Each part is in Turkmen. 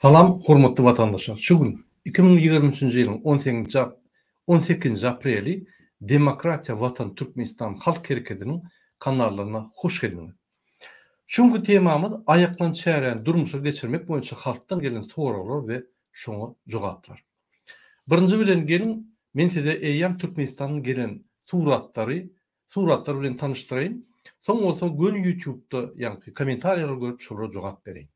Salam hormatly watandaşlar! Şu gün, 2023-nji ýylyň on sekizinji on sekizinji apreli Demokratiýa Watan Türkmenistan Halk Herekediniň kanallaryna hoş geldiňiz! Şu günki temamyz aýaklan çäräni durmuşa geçirmek boýunça halkdan gelen soraglar we şoňa jogaplar. Birinji bilen geliň men size eýýäm Türkmenistandan gelen suratlary Suratlar bilen tanyşdyraýyn. Soň bolsa göni ýutubda ýaňky kommentariýalary görüp şolara jogap bereýin.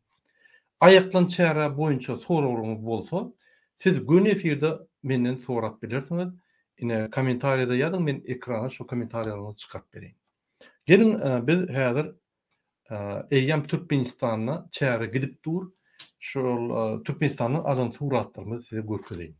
Aýaklan çäre boýunça soraglaryňyz bolsa siz göni efirde menden sorap bilersiňiz. Ine kommentariýada ýazyň men ekrana şo kommentariýalaryňyzy çykaryp bereýin. Geliň biz häzir eýýäm Türkmenistanda çäre gidip dur. Şol Türkmenistandan alan suratlarymyzy size görkezeýin.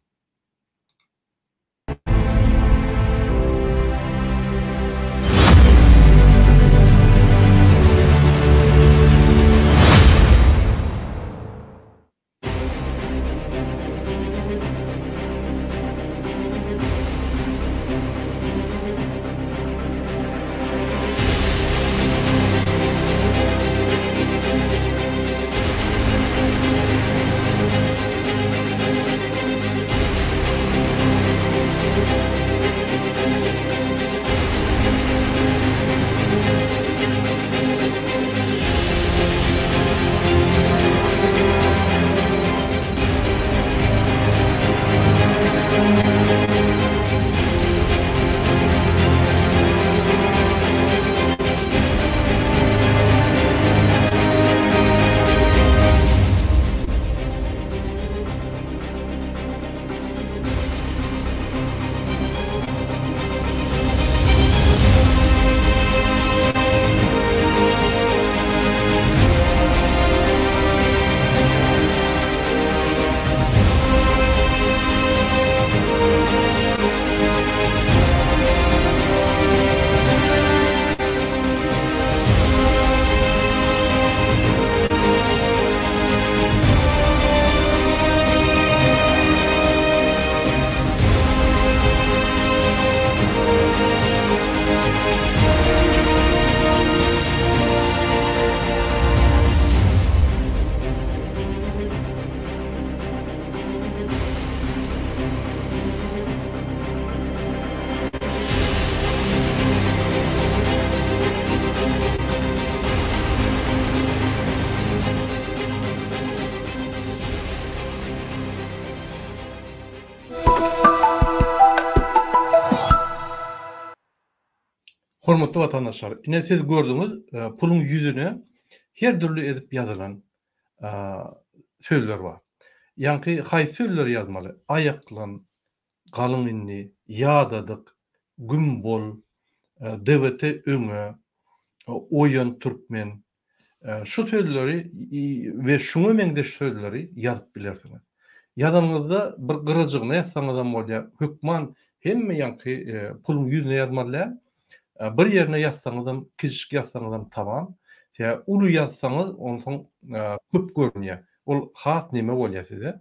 Hormatly watandaşlar, ine siz gördüňiz, puluň ýüzüne her dürli edip ýazylan sözler bar. Ýaňky haýsy sözleri ýazmaly? Aýaklan, galyň indi, ýadadyk, güm bol, DWT öňe, oýan türkmen, Şu sözleri we şuňa meňzeş sözleri ýazyp bilersiňiz. Ýazanyňyzda bir gyrajygyna ýazsaňyzam bolýar. Hökman hemme ýaňky puluň ýüzüne ýazmaly däl. Bir ýerine ýazsaňyzam, kiçijik ýazsaňyzam tamam. Sebäbi uly ýazsaňyz, onsoň köp görünýär. Ol has neme bolýar size.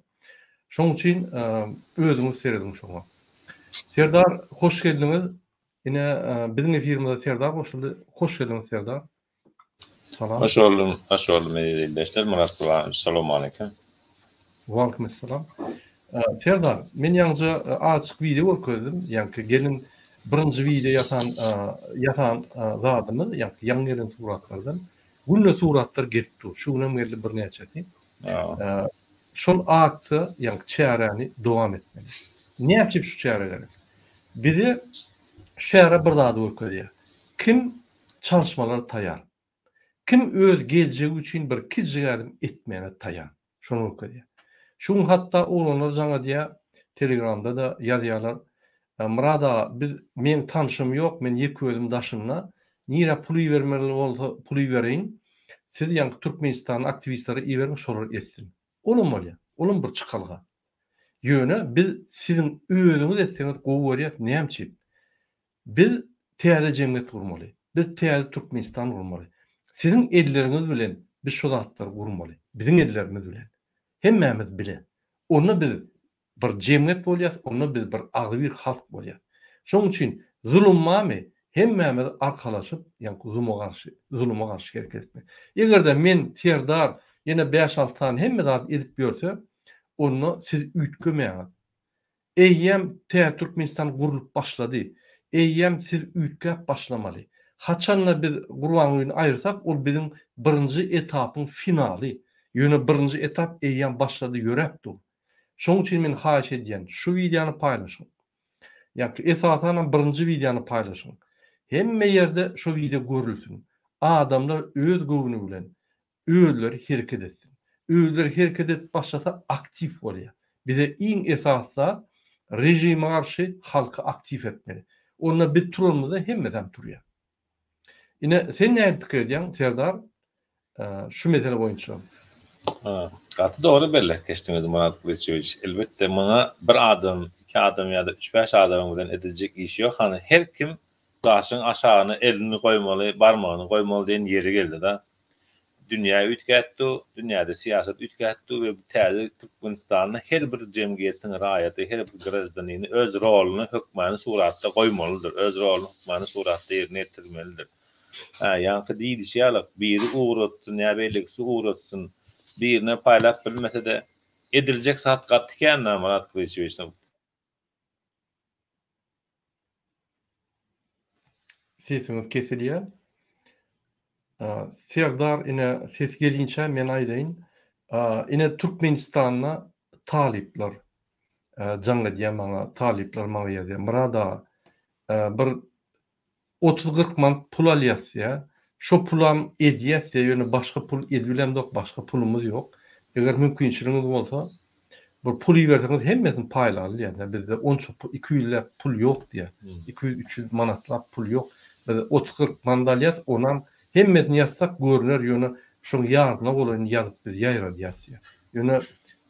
Şonuň üçin özüňiz serediň şoňa. Serdar, hoş geldiňiz. Ine, biziň efirimize Serdar goşuldy. Hoş geldiňiz Serdar. Salam. Hoş boldum, hoş boldum eziz ildeşler. Myrat Gurbanowiç, salowmaleýkim. Waleýkim essalam. Serdar, men ýaňja azajyk wideo görkezdim. Ýaňky gelin birinji wideo ýasan ýasan zadymyz, ýaňky ýaňy gelen suratlardan. Günde suratlar gelip dur. Şu günem geldi birnäçesi. Şol aksiýa, ýaňky çäräni dowam etmeli. Näme üçin şu çäre gerek? Bize şu çäre bir zady görkezýär. Kim çalyşmalara taýar. Kim öz geljegi üçin bir kiçijik ädim etmäne taýar. Şony görkezýär. Şu gün hatda oglanlar jaň edýär, telegramda-da ýazýarlar. Myrat aga, biz meň tanşym ýok, men ýeke özüm daşynda. Nirä pul ibermeli bolsa pul ibereýin. Siz ýaňky Türkmenistana aktiwistlere iberiň, şolar etsin. Olam bolýar. Olam bir çykalga. Ýöne biz siziň özüňiz etseňiz gowy görýäs. Näme üçin? Biz täze jemgyýet gurmaly. Biz täze Türkmenistan gurmaly. Siziň elleriňiz bilen biz şu zatlary gurmaly. Biziň ellerimiz bilen. Hemmämiz bile. Onda biz bir jemgyýet bolýas, onda biz bir agzybir halk bolýas. Şonuň üçin zulum barmy? Hemmämiz arkalaşyp, ýaňky zuma garşy, zuluma garşy hereket etmeli. Eger-de men, Serdar. ýene bäş-alty sany hemme zat edip ýörse, onda siz üýtgemeýäňiz. Eýýäm täze Türkmenistan gurlup başlady. Eýýäm siz üýtgäp başlamaly. Haçanda biz Gurbangulyny aýyrsak, ol biziň birinji etapyň finaly. Ýöne birinji etap eýýäm başlady, ýöräp dur. Şonuň üçin men haýyş edýän, şu wideony paýlaşyň. Ýagny esasanam birinji wideony paýlaşyň. Hemme ýerde şo wideo görülsin. Adamlar öz göwni bilen özleri hereket etsin. Özleri hereket edip başlasa aktiw bolýar. Bize iň esasy zat režime garşy halky aktiw etmeli. Onda biz turanymyzda hemmesem turýar. Ine sen nähili pikir edýäň Serdar şu mesele boýunça? Gaty dogry belläp geçdiňiz Myrat Gylyçowiç. Elbetde muňa bir adam, iki adam ýa-da üç-bäş adamyň bilen ediljek iş ýok. Hany her kim daşyň aşagyna elini goýmaly, barmagyny goýmaly diýen ýeri geldi-da. Dünýä üýtgäpdi, dünýäde syýasat üýtgäpdi we bu täze Türkmenistanda her bir jemgyýetiň raýaty, her bir graždanini öz roluny hökmany suratda goýmalydyr, öz roluny hökmany suratda ýerine ýetirmelidir. Hä, ýaňky diýlişi ýaly, biri ugratsyn ýa beýlekisi ugratsyn, birine paýlap bilmese-de, ediljek zat gaty kän-dä, Myrat Gylyçowiç. Sesiňiz kesilýär. Serdar ine ses gelinçä men aýdaýyn. Ine Türkmenistanda talyplar jaň edýär maňa, talyplar maňa ýazýar. Myrat aga bir 30-40 manat pul alýas diýýär. Şo pulam edýäs diýýär, ýöne başga pul edibilemzok, başga pulumyz ýok. Eger mümkinçiligiňiz bolsa, bir pul iberseňiz hemmesini paýlaly diýýär. Bizde onça pul, 200-läp pul ýok diýýär. 200-300 manatlap pul ýok. Biz 30-40 manat alýas, onam hemmesini ýazsak görner, ýöne şoň ýaryna golaýyny ýazyp biz ýaýradýas diýýär. Ýöne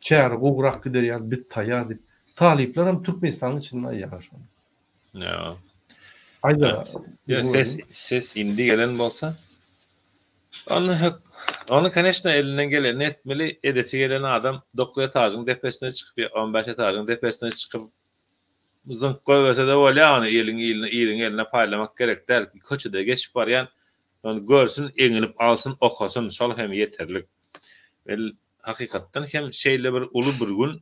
çäre gowurak gider ýaly biz taýýar diýip, talyplaram Türkmenistanyň içinde aýýarlar şony. Ýa. Aýda. Ýa ses ses indi gelen bolsa. Ony hök ony koneçno elinden gelenini etmeli. Edesi gelen adam 9 etažyň depesine çykyp ýa 15 etažyň depesine çykyp zyňk goýberse-de bolýar ony eliň iline iliň eline paýlamak gerek däl. Köçede geçip barýan ony görsün, eňilip alsyn, okasyn, şol hem ýeterlik. Vel hakykatdan hem şeýle bir uly bir gün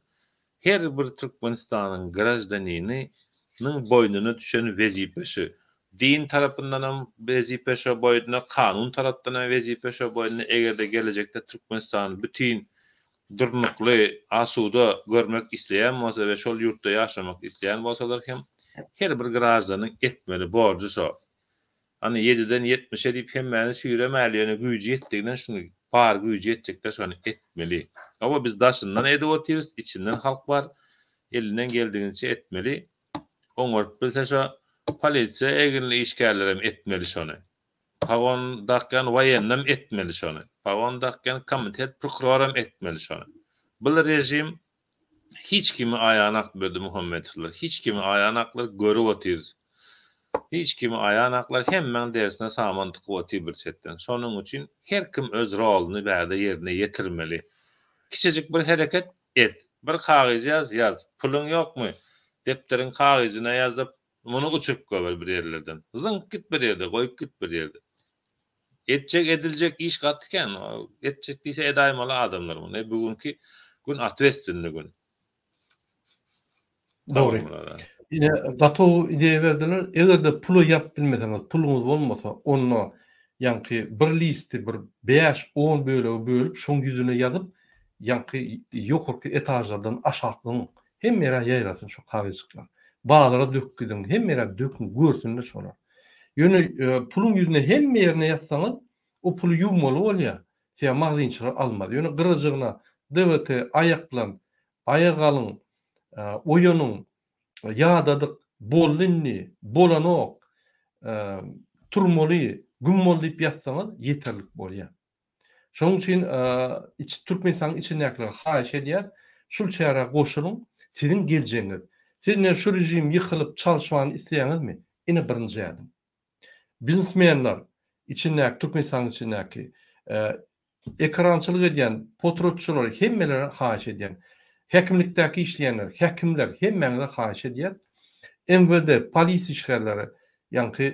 Her bir Türkmenistanyň graždanini niň boýnuna düşen wezipe şu. Din tarapyndanam wezipe şo boýnuna, kanun tarapdanam wezipe şo boýnuna, eger-de gelejekde Türkmenistany bütin durnukly, asuda görmek isleýän bolsa we şol ýurtda ýaşamak isleýän bolsalar hem her bir graždanyň etmeli borjy şo. Hany ýediden ýetmişe diýip hemmäni süýremäli ýöne güýji ýetdiginden şuny bar güýji ýetjekler şony etmeli. Hawa biz daşyndan edip otyrys içinden halk bar elinden geldiginçe etmeli oňaryp bilse şo polisiýa eginli işgärlerem etmeli şony pagon dakýan waýennam etmeli şony pagon dakýan komitet prokuroram etmeli şony bul režim Hiç kimi aýanak Berdimuhamedowlar, hiç kimi aýanaklar görüp otyrys. Hiç kimi aýanaklar hemmäň derisine saman tykyp otyr bir çetden. Şonuň üçin her kim öz roluny bärde ýerine ýetirmeli. Kiçijik bir hereket et. Bir kagyz ýaz, ýaz. Puluň ýokmy? Depderiň kagyzyna ýazdyp, muny uçuryp goýber bir ýerlerden. Zyňyp git bir ýerde, goýup git bir ýerde. Etjek ediljek iş gaty kän. Etjek diýse edaýmaly adamlar muny. Bu günki gün otwestwenny gün. Dogry. Ine gaty gowy ideýa berdiler. Eger-de pula ýazyp bilmeseňiz, puluňyz bolmasa, onda ýaňky bir listi bir bäş-on bölege bölüp, şoň ýüzüne ýazyp, ýaňky ýokarky etažlardan aşak zyňyň. Hemme ýere ýaýrasyn şo kagyzjyklar. Bazara döküp gidiň, hemme ýere döküň, görsünler şolar. Ýöne puluň ýüzüne hemme ýerine ýazsaňyz, o puly ýuwmaly bolýar. Sebäbi magazynçylar almaz. Ýöne gyrajygyna DWT aýaklan, aýak alyň, oýanyň, ýadadyk, boldy indi, bolanok, turmaly, güm bol diýip ýazsaňyz ýeterlik bolýar. Şonuň üçin Türkmenistanyň içindäkileri haýyş edýäs, şul çärä goşulyň, siziň geljegiňiz. Siz ine şu režim ýykylyp çalyşmany isleýäňizmi? Ine birinji ädim. Biznesmenler içindäki Türkmenistanyň içindäki ekrançylyk edýän potratçylar hemmelere haýyş edýän. Häkimlikdäki işleýänler, häkimler hemmäňize haýyş edýäs. MWD, polisiýa işgärleri, ýaňky.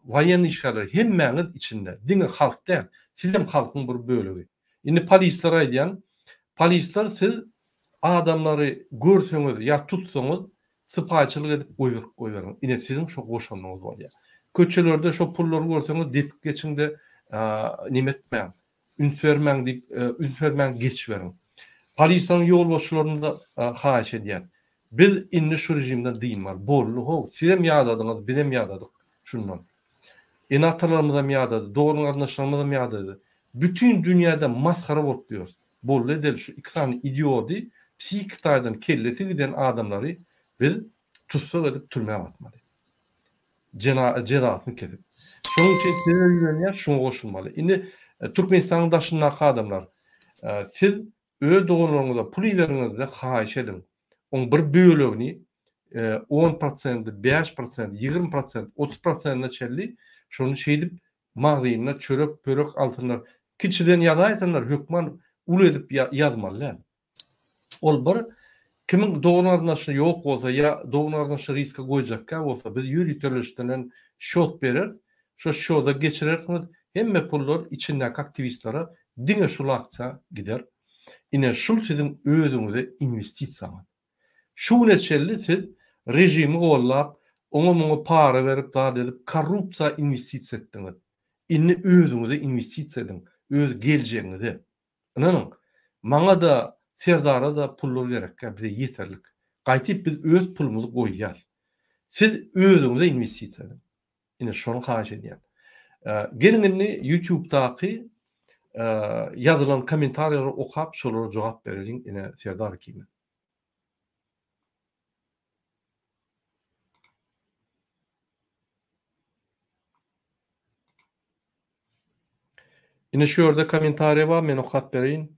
Woýennyý işgärler hemmäňiz içinde. Diňe halk däl. Sizem halkyň bir bölegi. Indi polislere aýdýan. Polisler siz adamlary görseňiz ýa tutsaňyz sypaýyçylyk edip goýberip goýberiň. Ine siziň şo goşandyňyz bolýar. Köçelerde şo pullary görseňiz depip geçiňde neme etmäň. Üns bermäň diýip üns bermän geçiberiň. Polisiýanyň ýolbaşçylaryny-da haýyş edýän. Biz indi şu režimden dynmaly. Boldy how. Sizem ýadadyňyz, bizem ýadadyk şundan. Ene-atalarymyzam ýadady, dogan-garyndaşlarymyzam ýadady. Bütin dünýäde masgara bolup ýörüs. Boldy edeli şu iki sany idiody, psihiki taýdan kellesi giden adamlary biz tussag edip türmä basmaly. Jena jezasyny kesip. Şonuň üçin size ýüzlenýäs, şuňa goşulmaly. Indi Türkmenistanyň daşyndaky adamlar, siz öz doganlaryňyza pul iberiňizde haýyş ediň. Oň bir bölegini on prosendi, bäş prosent, 20 prosent, 30 prosentine çenli şony şeýdip magazynda çörek, pörek alsynlar. Kiçiden ýazaýsynlar, hökman uly edip ýazmaly däl. Ol bir kimiň dogan-garyndaşy ýok bolsa ýa dogan-garyndaşy riske goýjakka bolsa biz ýöriteleşdirilen şot bereris. Şo şoda geçirersiňiz hemme pullar içindäki aktiwistlere diňe şul aksiýa gider. Ine şul siziň özüňize inwestisiýaňyz. Şu güne çenli siz režimi gollap, oňa-muňa para berip zat edip korrupsiýa inwestisiýa etdiňiz. Indi özüňize inwestisiýa ediň, öz geljegiňize. Ynanyň, maňa-da, Serdara-da pullar gerekkä, bize ýeterlik. Gaýtyp biz öz pulumyzy goýýas. Siz özüňize inwestisiýa ediň. Ine şony haýyş edýän. Geliň indi YouTube-daky ýazylan kommentariýalary okap şolara jogap bereliň ine Serdar ikimiz. Ine şu ýerde kommentariýa bar, men okap bereýin.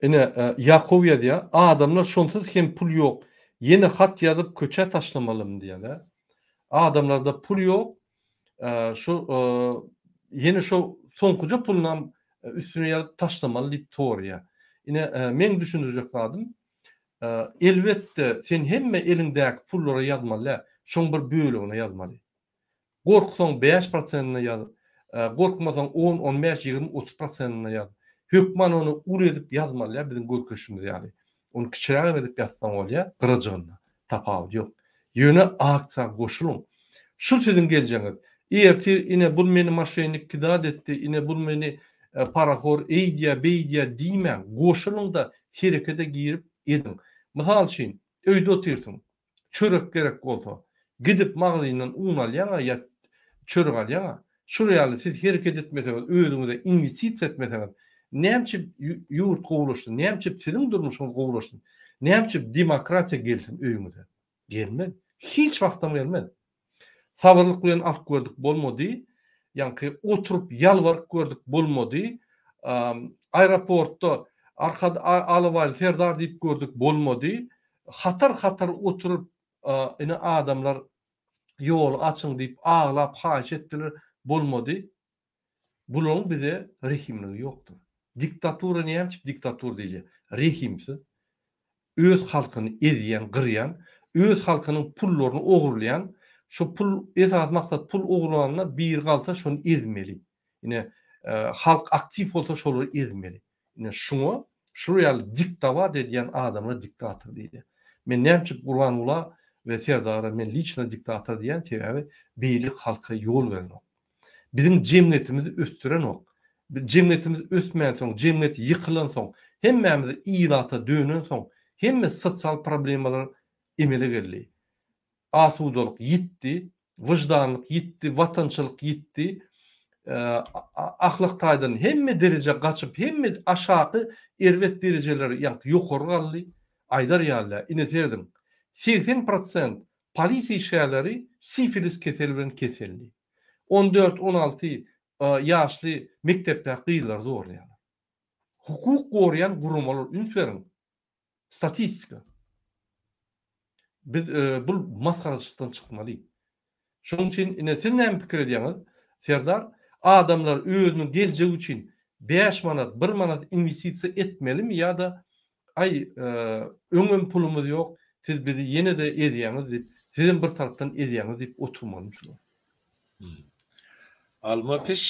Ine, Ýakow ýazýar, adamlar şonsuz hem pul ýok, ýene hat ýazyp köçä taşlamalymy diýýär-dä. Adamlarda pul ýok, şu ýene şo soňkuja pulunam üstüne ýazyp taşlamaly diýip soraýar. Ine, meň düşündirjek zadym, Elbetde, sen hemme eliňdäki pullara ýazmaly däl, şoň bir bölegine ýazmaly. Gorksaň bäş prosentine ýaz, gorkmasaň on, on bäş, 20, 30 prosentine ýaz. Hökman ony uly edip ýazmaly däl biziň görkezişimiz ýaly. Ony kiçirägem edip ýazsaň bolýar, gyrajygynda. Tapawudy ýok. Ýöne aksiýa goşulyň. Şu siziň geljegiňiz. Ertir ine bul meni moşennik kidat etdi, ine bul meni parahor eýdýä, beýdýä diýmäň. Goşulyň-da herekete girip ediň. Mysal üçin, öýde otyrsyň, çörek gerek bolsa, gidip magazyndan un alýaň-a ýa çörek alýaň-a. Şul ýaly siz hereket etmeseňiz, özüňize inwestisiýa etmeseňiz, näme üçin ýurt gowulaşsyn, näme üçin siziň durmuşyňyz gowulaşsyn, näme üçin demokratiýa gelsin öýüňize? Gelmez. Hiç wagtam gelmez. Sabyrlyk bilen alyp gördük, bolmady. Ýaňky oturyp ýalbaryp gördük, bolmady. Aeroportda Arkad Alabaýly Serdar diýip gördük, bolmady. Hatar-hatar oturyp, ine adamlar ýoly açyň diýip aglap haýyş etdiler, bolmady. Bularyň bize rehimligi ýokdur. Diktatura näme üçin diktatura diýilýär? Rehimsiz, öz halkyny ezýän, gyrýan, öz halkynyň pullaryny ogurlaýan, şo pul esasy maksat pul ogurlanda biri galsa şony ezmeli. Ine halk aktiw bolsa şolary ezmeli. Ine şuňa şular ýaly diktowat edýän adamlara diktator diýilýär. Men näme üçin Gurbangula we Serdara men liçno diktator diýýän sebäbi beýle halka ýol berenok. Biziň jemgyýetimizi ösdürenok. Jemgyýetimiz ösmänsoň, jemgyýet ýykylansoň, hemmämiz ilata dönensoň, hemme sosial problemalar emele geldi. Asudalyk ýitdi, wyždanlyk ýitdi, watançylyk ýitdi, ahlak taýdan hemme dereje gaçyp, hemme aşaky erbet derejeler ýaňky ýokary galdy. Aýdar ýaly däl. Ine serediň, 80 prosent polisiýa işgärleri sifilis keseli bilen keselli. On dört, on alty ýaşly mekdepdäki gyzlary zorlaýarlar. Hukuk goraýan guramalar üns beriň. Statistika. Biz e, bu masgaraçylykdan çykmaly. Şonuň üçin ine siz näme pikir edýäňiz? Serdar, adamlar özüniň geljegi üçin 5 manat, 1 manat inwestisiýa etmelimi ýa-da. Aý, öňem pulumyz ýok, siz bizi ýene-de ezýäňiz diýip, sizem bir tarapdan ezýäňiz diýip oturmalymy şular? Alma piş,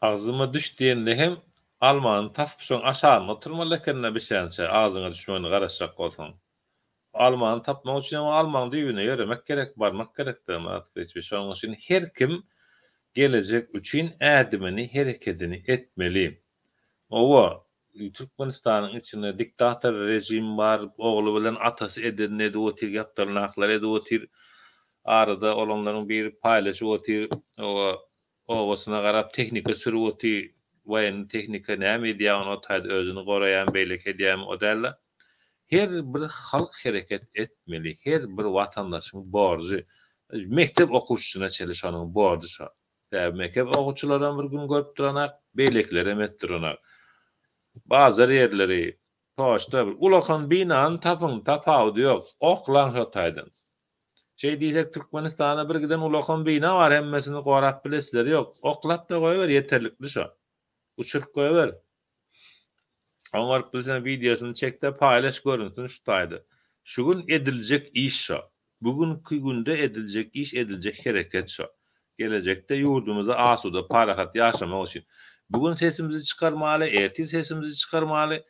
agzyma düş diýende hem almany tapyp şoň aşagynda oturmaly ekende bişänçä agzyňa düşmegine garaşjak bolsaň. Almany tapmak üçin hem almaň düýbüne ýöremek gerek, barmak gerek-dä Myrat Gylyçbeý. Şonuň üçin her kim gelejek üçin ädimini, herekedini etmeli. Owa, Türkmenistanyň içinde diktator režim bar, ogly bilen atasy edenini edip otyr, ýapdalynakylary edip otyr. Arada olanlaryň biri paýlaşyp otyr, owa, obasyna garap tehnika sürüp otyr, woýennyý tehnika näme edýär ony o taýda özüni goraýarmy, beýleki edýärmi o däl-de. Her bir halk hereket etmeli, her bir watandaşyň borjy, mekdep okuwçysyna çenli şonuň borjy şo. Sebäbi mekdep okuwçylaram bir gün görüp duranak, beýlekilerem edip duranak. Bazar ýerleri, poçta, bir ulakan binany tapyň, tapawudy ýok, oklaň şo taýdan. Şeý diýsek Türkmenistanda bir giden ulakan bina bar hemmesini gorap bilesileri ýok. Oklap-da goýber ýeterlikli şo. Uçuryp goýber. Oňaryp bilseň wideosyny çekde paýlaş görünsün şu taýda. Şu gün ediljek iş şo. Bu günki günde ediljek iş ediljek hereket şo. Gelejekde ýurdumyzda asuda parahat ýaşamak üçin. Bu gün sesimizi çykarmaly, ertir sesimizi çykarmaly.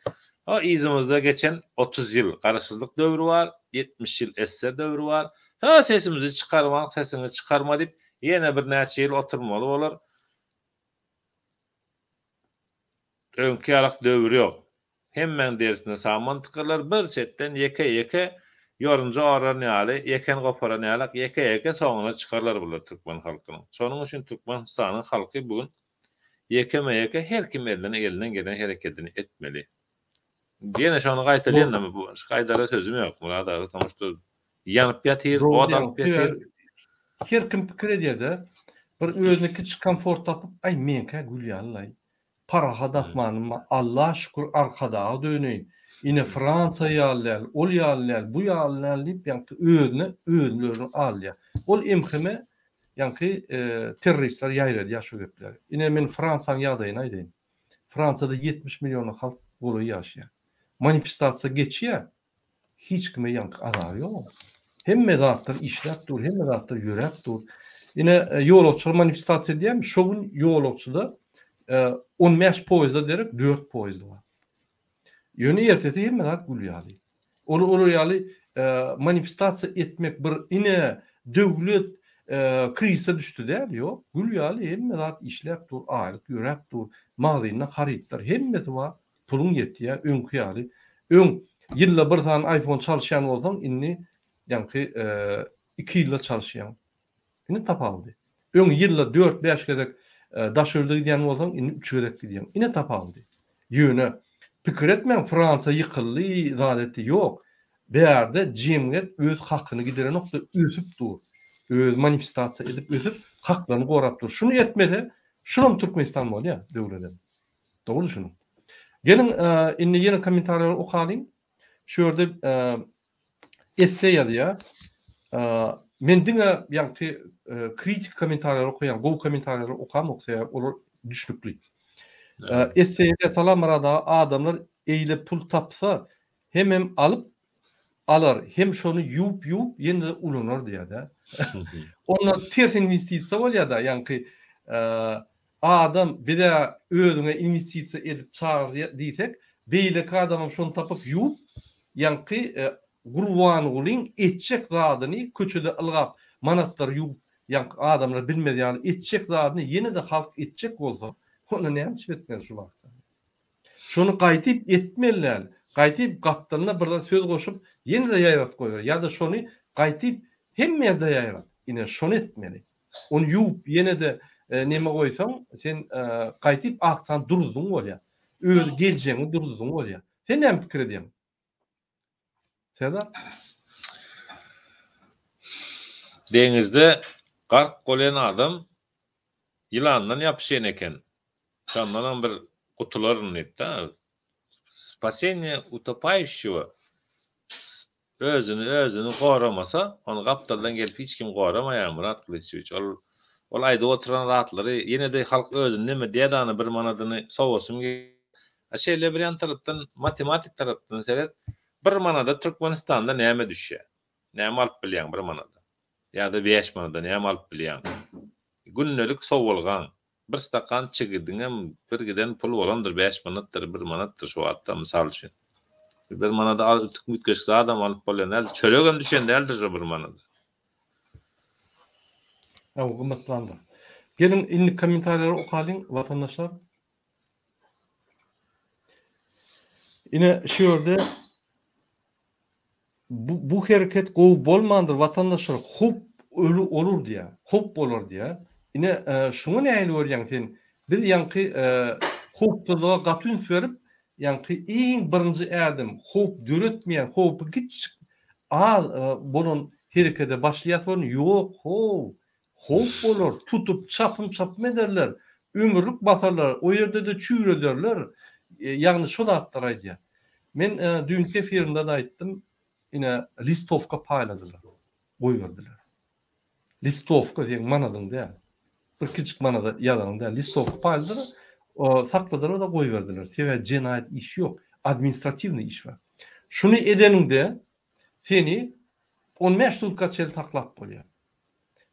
Ha yzymyzda geçen 30 ýyl garaşsyzlyk döwri bar, 70 ýyl SSR döwri bar. Ha sesimizi çykarmaň, sesiňi çykarma diýip ýene birnäçe ýyl oturmaly bolar. Öňki ýalak döwür ýok. Hemmäň derisine saman tykylar, bir çetden ýeke-ýeke ýorunja oran ýaly, ýeken goparan ýalak ýeke-ýeke soňuna çykarlar bular türkmen halkynyň. Şonuň üçin Türkmenistanyň halky bu gün ýekeme-ýeke her kim elden elinden gelen herekedini etmeli. Ýene şony gaýtalýan bu gaýdara sözüm ýok Myrat aga sonuçta ýanyp ýatyr, ot alyp ýatyr. Her kim pikir edýär-de, bir özüne kiçi komfort tapyp, aý meňkä gül ýaly-laý. Parahat asmanym bar, Alla şükür Arkadaga döneýin. Ine Fransiýa ýaly däl, ol ýaly däl, bu ýaly däl diýip ýaňky özüne özüni alýar. Ol MHM ýaňky terroristler ýaýradýar şu gepleri. Ine men Fransiýanyň ýagdaýyny aýdaýyn. Fransiýada 70 milliona halk golaý ýaşaýar. Manifestasiýa geçýär. Hiç kime ýaňky azaby ýok. Hemme zatlar işläp dur, hemme zatlar ýöräp dur. Ine e, ýolagçylar manifestasiýa edýärmi? Şo gün ýolagçyda 15 e, poýezda derek 4 poýezd bar. Ýöne ertesi hemme zat gül ýaly. Ol olar ýaly e, manifestasiýa etmek bir ine döwlet e, krizise düşdi däl, ýok. Gül ýaly hemme zat işläp dur, aýlyk ýöräp dur, magazynda harytlar hemmesi bar. Puluň ýetýär öňki ýaly. Öň ýylda bir sany iPhone çalyşýan bolsaň, indi ýaňky iki ýylda çalyşýaň. Indi tapawudy. Öň ýylda dört-bäş gezek daşary ýurda gidýän bolsaň, indi üç gezek gidýäň. Ine tapawudy. Ýöne pikir etmäň Fransiýa ýykyldy, zat etdi. Ýok. Bärde jemgyýet öz hakyny giderenok-da ösüp dur. Öz manifestasiýa edip ösüp, haklaryny gorap dur. Şuny etmese, şulam Türkmenistan bolýar döwledem. Dogry düşüniň. Geliň, indi ýene kommentariýalary okalyň. Şu ýerde esse ýazýar. Men diňe ýaňky kritik kommentariýalary okaýan, gowy kommentariýalary okamok, sebäbi olar düşnükli. Esse ýazýar, Salam Myrat aga, adamlar eýle pul tapsa, hemem alyp alar, hem şony ýuwup-ýuwup ýene-de ulanar diýýär-de. Onda ters inwestisiýa bolýar-da, ýaňky Adam bizä özüňe inwestisiýa edip çagyr diýsek, beýleki adamam şony tapyp ýuwup, ýaňky Gurbangulyň etjek zadyny köçede ylgap manatlary ýuwup ýaňky adamlar bilmez ýaly etjek zadyny ýene-de halk etjek bolsa, onda näme üçin etmeli şu aksiýany? Şony gaýtyp etmeli däl. Gaýtyp gapdalyna bir zat söz goşup ýene-de ýaýratyp goýber ýa-da şony gaýtyp hemme ýerde ýaýrat. Ine şony etmeli. Ony ýuwup ýene-de neme goýsaň, sen gaýtyp aksiýany duruzdyň bolýar. Öz geljegiňi duruzdyň bolýar. Sen näme pikir edýäň? Serdar? Deňizde gark bolýan adam ýylandan ýapyşýan eken. Şondanam bir gutularyn diýip-de. Spaseniýe utopaýuşçiwa Özüni özüni goramasa, ony gapdaldan gelip hiç kim goramaýar Myrat Gylyçewiç. Ol ol aýdyp oturan zatlary ýene-de halk özüni neme diýýär dany bir manadyny sowasym gelýär. A şeýle bir ýan tarapdan matematik tarapdan seret. Bir manada Türkmenistanda näme düşýär? Näme alyp bilýäň bir manada? Ýa-da 5 manada näme alyp bilýäň? Gündelik sowalgaň, bir stakan çigidiňem bir giden pul bolandyr, 5 manatdyr, 1 manatdyr şu wagtda mysal üçin. Bir manada al üýtgeşik zadam alyp bolýan däldir. Çöregem düşen däldir şo bir manada. Hawa, gymmatlandy. Geliň indi kommentariýalary okalyň watandaşlar. Ine şu ýerde bu, bu hereket gowy bolmandyr watandaşlar howp öli olur diýýär. Howp bolar diýýär. Ine e, şuňa nähili görýäň sen? Biz ýaňky e, howpsuzlyga gaty üns berip, ýaňky iň birinji ädim howp döretmeýän, howpy kiçijik az e, bolan herekede başlaýas bolun, ýok, how, Howp bolar, tutup, çapym-çapym ederler, ömürlik basarlar, o ýerde-de çüýrederler. Ýagny şo zatlary aýdýar. Men düýnki efirimde-de aýtdym, ine, listowka paýladylar, goýberdiler. Listowka seň manadyň däl. Bir kiçijik manada ýazanyň däl. Listowka paýladylar, sakladylar-da goýberdiler. Sebäbi jenaýat işi ýok, administratiwnyý iş bar. Şuny edeniňde seni on bäş sutka çenli saklap bolýar.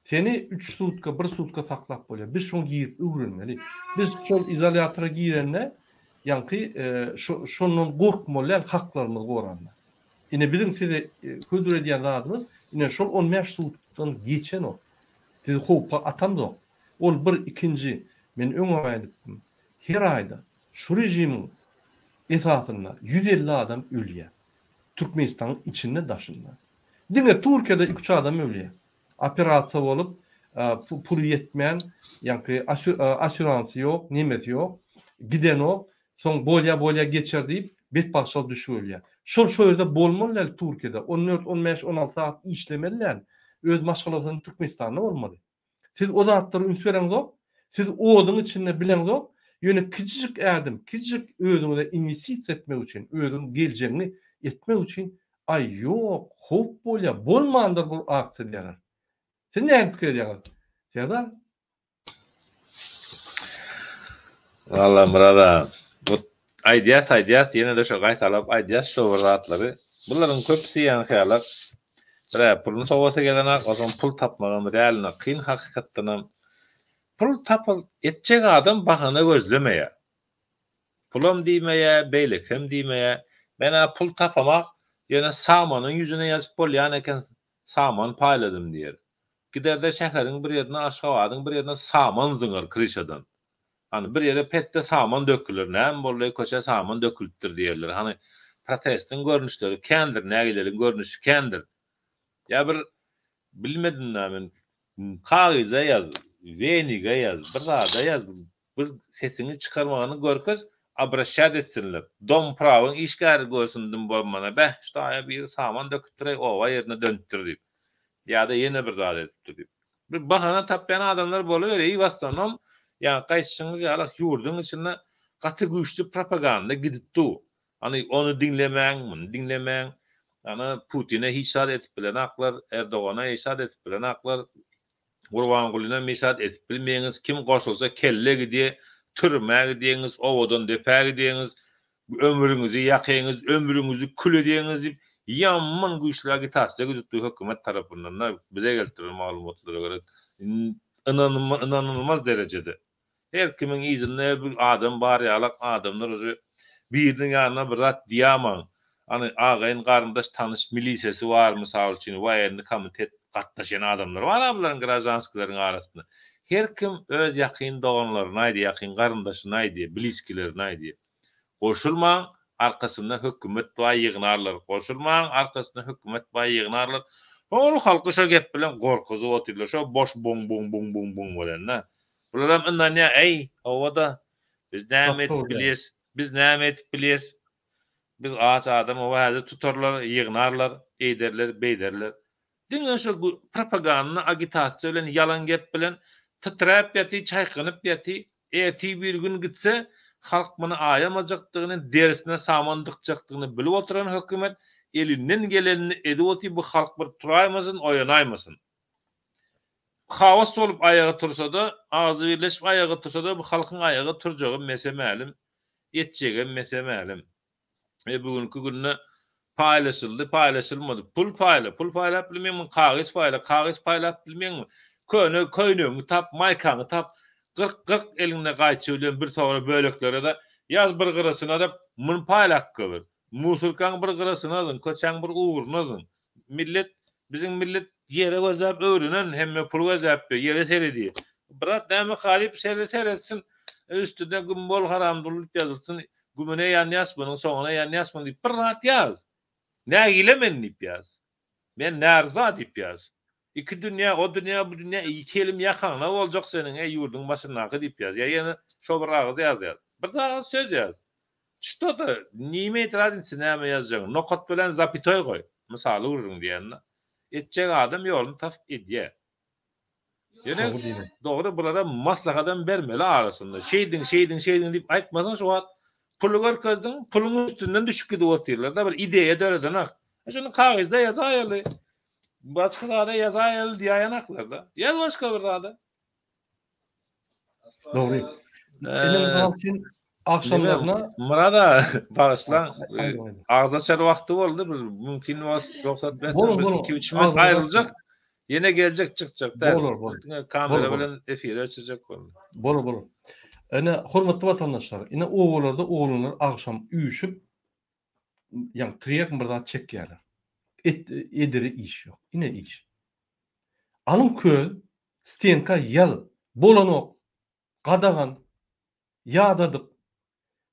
Seni üç sutka, bir sutka saklap bolýar. Biz şoňa girip öwrenmeli. Biz şol izolýatora girende, ýaňky şondan gorkmaly däl, haklarymyzy goranda. Ine biziň size hödür edýän zadymyz, ine şol 15 sutkdan geçenok. Sizi howpa atamzok. Ol bir, ikinji, men öňem aýdypdym, her aýda şu režimiň esasynda 150 adam ölýär. Türkmenistanyň içinde, daşynda. Diňe Türkiýede iki-üç adam ölýär. Operasiýa bolup, puly ýetmän, ýaňky asýuransy ýok, nemesi ýok, gidenok, soň bolýa bolýa geçer diýip, betbagtçylyk düşüp ölýär. Şol şo ýerde bolmaly däl Türkiýede. On dört, on bäş, on alty sagat işlemeli däl. Öz maşgalasynyň Türkmenistanda bolmaly. Siz o zatlara üns bereňzok, siz oduň içinde bileňzok, ýöne kiçijik ädim, kiçijik özüňize inwestisiýa etmek üçin, özüň geljegiňi etmek üçin, aý ýok, howp bolýar, bolmandyr bu aksiýa diýýärler. Siz näme pikir edýäňiz, Serdar? Walla Myrat aga, bu aýdýas aýdýas ýene-de şo gaýtalap aýdýas şo bir zatlary. Bularyň köpüsi ýaňky ýalak Bir-ä puluny sowasy gelenak, onsoň pul tapmagam realno kyn hakykatdanam. Pul tapyl etjek adam bahana gözlemeýär. Pulam diýmeýär, beýlekem diýmeýär. Men-ä pul tapamak, ýöne samanyň ýüzüne ýazyp bolýan eken, saman paýladym diýer. Gider-de şäheriň bir ýerine, Aşgabadyň bir ýerine saman zyňar kryşadan. Hany bir ýere petde saman döküler, näme boldy, köçä saman dökülipdir diýerler. Hany protestiň görnüşleri kändir, nägileligiň görnüşi kändir. Ýa bir bilmedim-dä men, kagyza ýaz, wenige ýaz, bir zada ýaz, bir sesiňi çykarmagyny görkez, obraşýat etsinler. Dom prawyň işgäri görsün dym bolmana, beh, şu taýa biri saman döküpdir-eý, oba ýerine dönüpdir diýip. Ýa-da ýene bir zat edipdir diýip. Bir bahana tapýan adamlar boluberýär. I wastanom, ýaňky aýtşyňyz ýaly ýurduň içinde gaty güýçli propaganda gidip dur. Hany ony diňlemäň, muny diňlemäň. Ana Putine hiç zat edip bilenaklar, Erdogana hiç zat edip bilenaklar, Gurbangulyna hiç zat edip bilmeýäňiz. Kim goşulsa kelle gidýär, türmä gidýäňiz, owadan depä gidýäňiz. Ömrüňizi ýakyňyz, ömrüňizi kül edýäňiz diýip, ýaman güýçli agitasiýa gidipdi hökümet tarapyndan-da, bize gelip duran maglumatlara görä, ynanylmaz derejede. Her kimiň yzynda bir adam bar ýalak adamlar uje biriniň ýanyna bir zat diýamaň. Hany agaýyn garyndaş tanyş milisesi bar mysal üçin woýenny komitet gatnaşýan adamlar bar-a bularyň graždanskileriň arasynda. Her kim öz ýakyn doganlaryna aýdýar, ýakyn garyndaşyna aýdýar, bliskilerine aýdýar. Goşulmaň, arkasynda hökümet bar ýygnarlar. Goşulmaň, arkasynda hökümet bar ýygnarlar. Ol halky şo gep bilen gorkuzyp otyrlar. Şo boş buň-buň-buň-buň-buň bolanda. Bularam ynanýar, äý, hawa-da, biz näme edip bilýäs, biz näme edip bilýäs. Biz aç adam, hawa, häzir tutarlar, ýygnarlar, eýderler, beýderler. Diňe şo propaganda, agitasiýa bilen, ýalan gep bilen titräp ýaty, çaýkanyp ýaty, ertir bir gün gitse, halk muny aýamajakdygyny, derisine saman dykjakdygyny bilip oturan hökümet elinden gelenini edip otyr, bu halk bir turaýmasyn, oýanaýmasyn. Haos bolup aýaga tursa-da, agzybirleşip aýaga tursa-da, bu halkyň aýaga turjagy mese-mälim, etjegem mese-mälim. E bu günki günde. Paýlaşyldy, paýlaşylmady. Pul paýla, pul paýlap bilmeňmi, kagyz paýla, kagyz paýlap bilmeňmi? Köne köýnegiňi tap, maýkaňy tap, gyrk, gyrk eliňde gaýçy bilen bir towra böleklere-de ýaz bir gyrasyna-da muny paýlap goýber. Musurkaň bir gyrasyna zyň, köçäň bir ugruna zyň. Millet, biziň millet ýere gözläp öwrenen, hemme pul gözläp ýör, ýere seredýär. Brat näme halyp sere seretsin, üstüne güm bol haramdul diýip ýazylsyn, gümüne ýanýas munuň soňuna ýanýas munuň diýip bir zat ýaz. Nägile men diýip ýaz. Men närza diýip ýaz. Iki dünýä, o dünýä, bu dünýä, iki elim ýakaňda boljak seniň eý ýurduň başyndaky diýip ýaz. Ýa ýene şo bir agyz ýaz ýaz. Bir agyz söz ýaz. Şto-da ne imeýt raznicy näme ýazjagyň. Nokat bilen zapitoý goý. Mysaly gürrüň diýende. Etjek adam ýoluny tapyp edýär. Ýöne dogry bulara maslahatam bermeli arasynda. Şeýdiň, şeýdiň, şeýdiň diýip aýtmasaň şu wagt puly görkezdiň, puluň üstünden düşüp gidip otyrlar-da bir ideýa döredenak. Şuny kagyzda ýazaýaly, başga zada ýazaýaly diýäýenaklar-da. Ýaz başga bir zada. Dogry. Ine mysal üçin agşamlaryna Myrat aga, bagyşlaň, agza açar wagty boldy, bir mümkin bolsa rugsat berseň bir 2-3 minut aýryljak. Ýene geljek çykjak däl. Bolar, bolar. Diňe kamera bilen efire öçürjek boldy. Bolar, bolar. Ine hormatly watandaşlar, ine obalarda oglanlar agşam üýşüp ýa trek bir zat çekýärler. Et edere iş ýok. Ine iş. Alyň köz, stenka ýaz. Bolanok. Gadagan. Ýadadyk.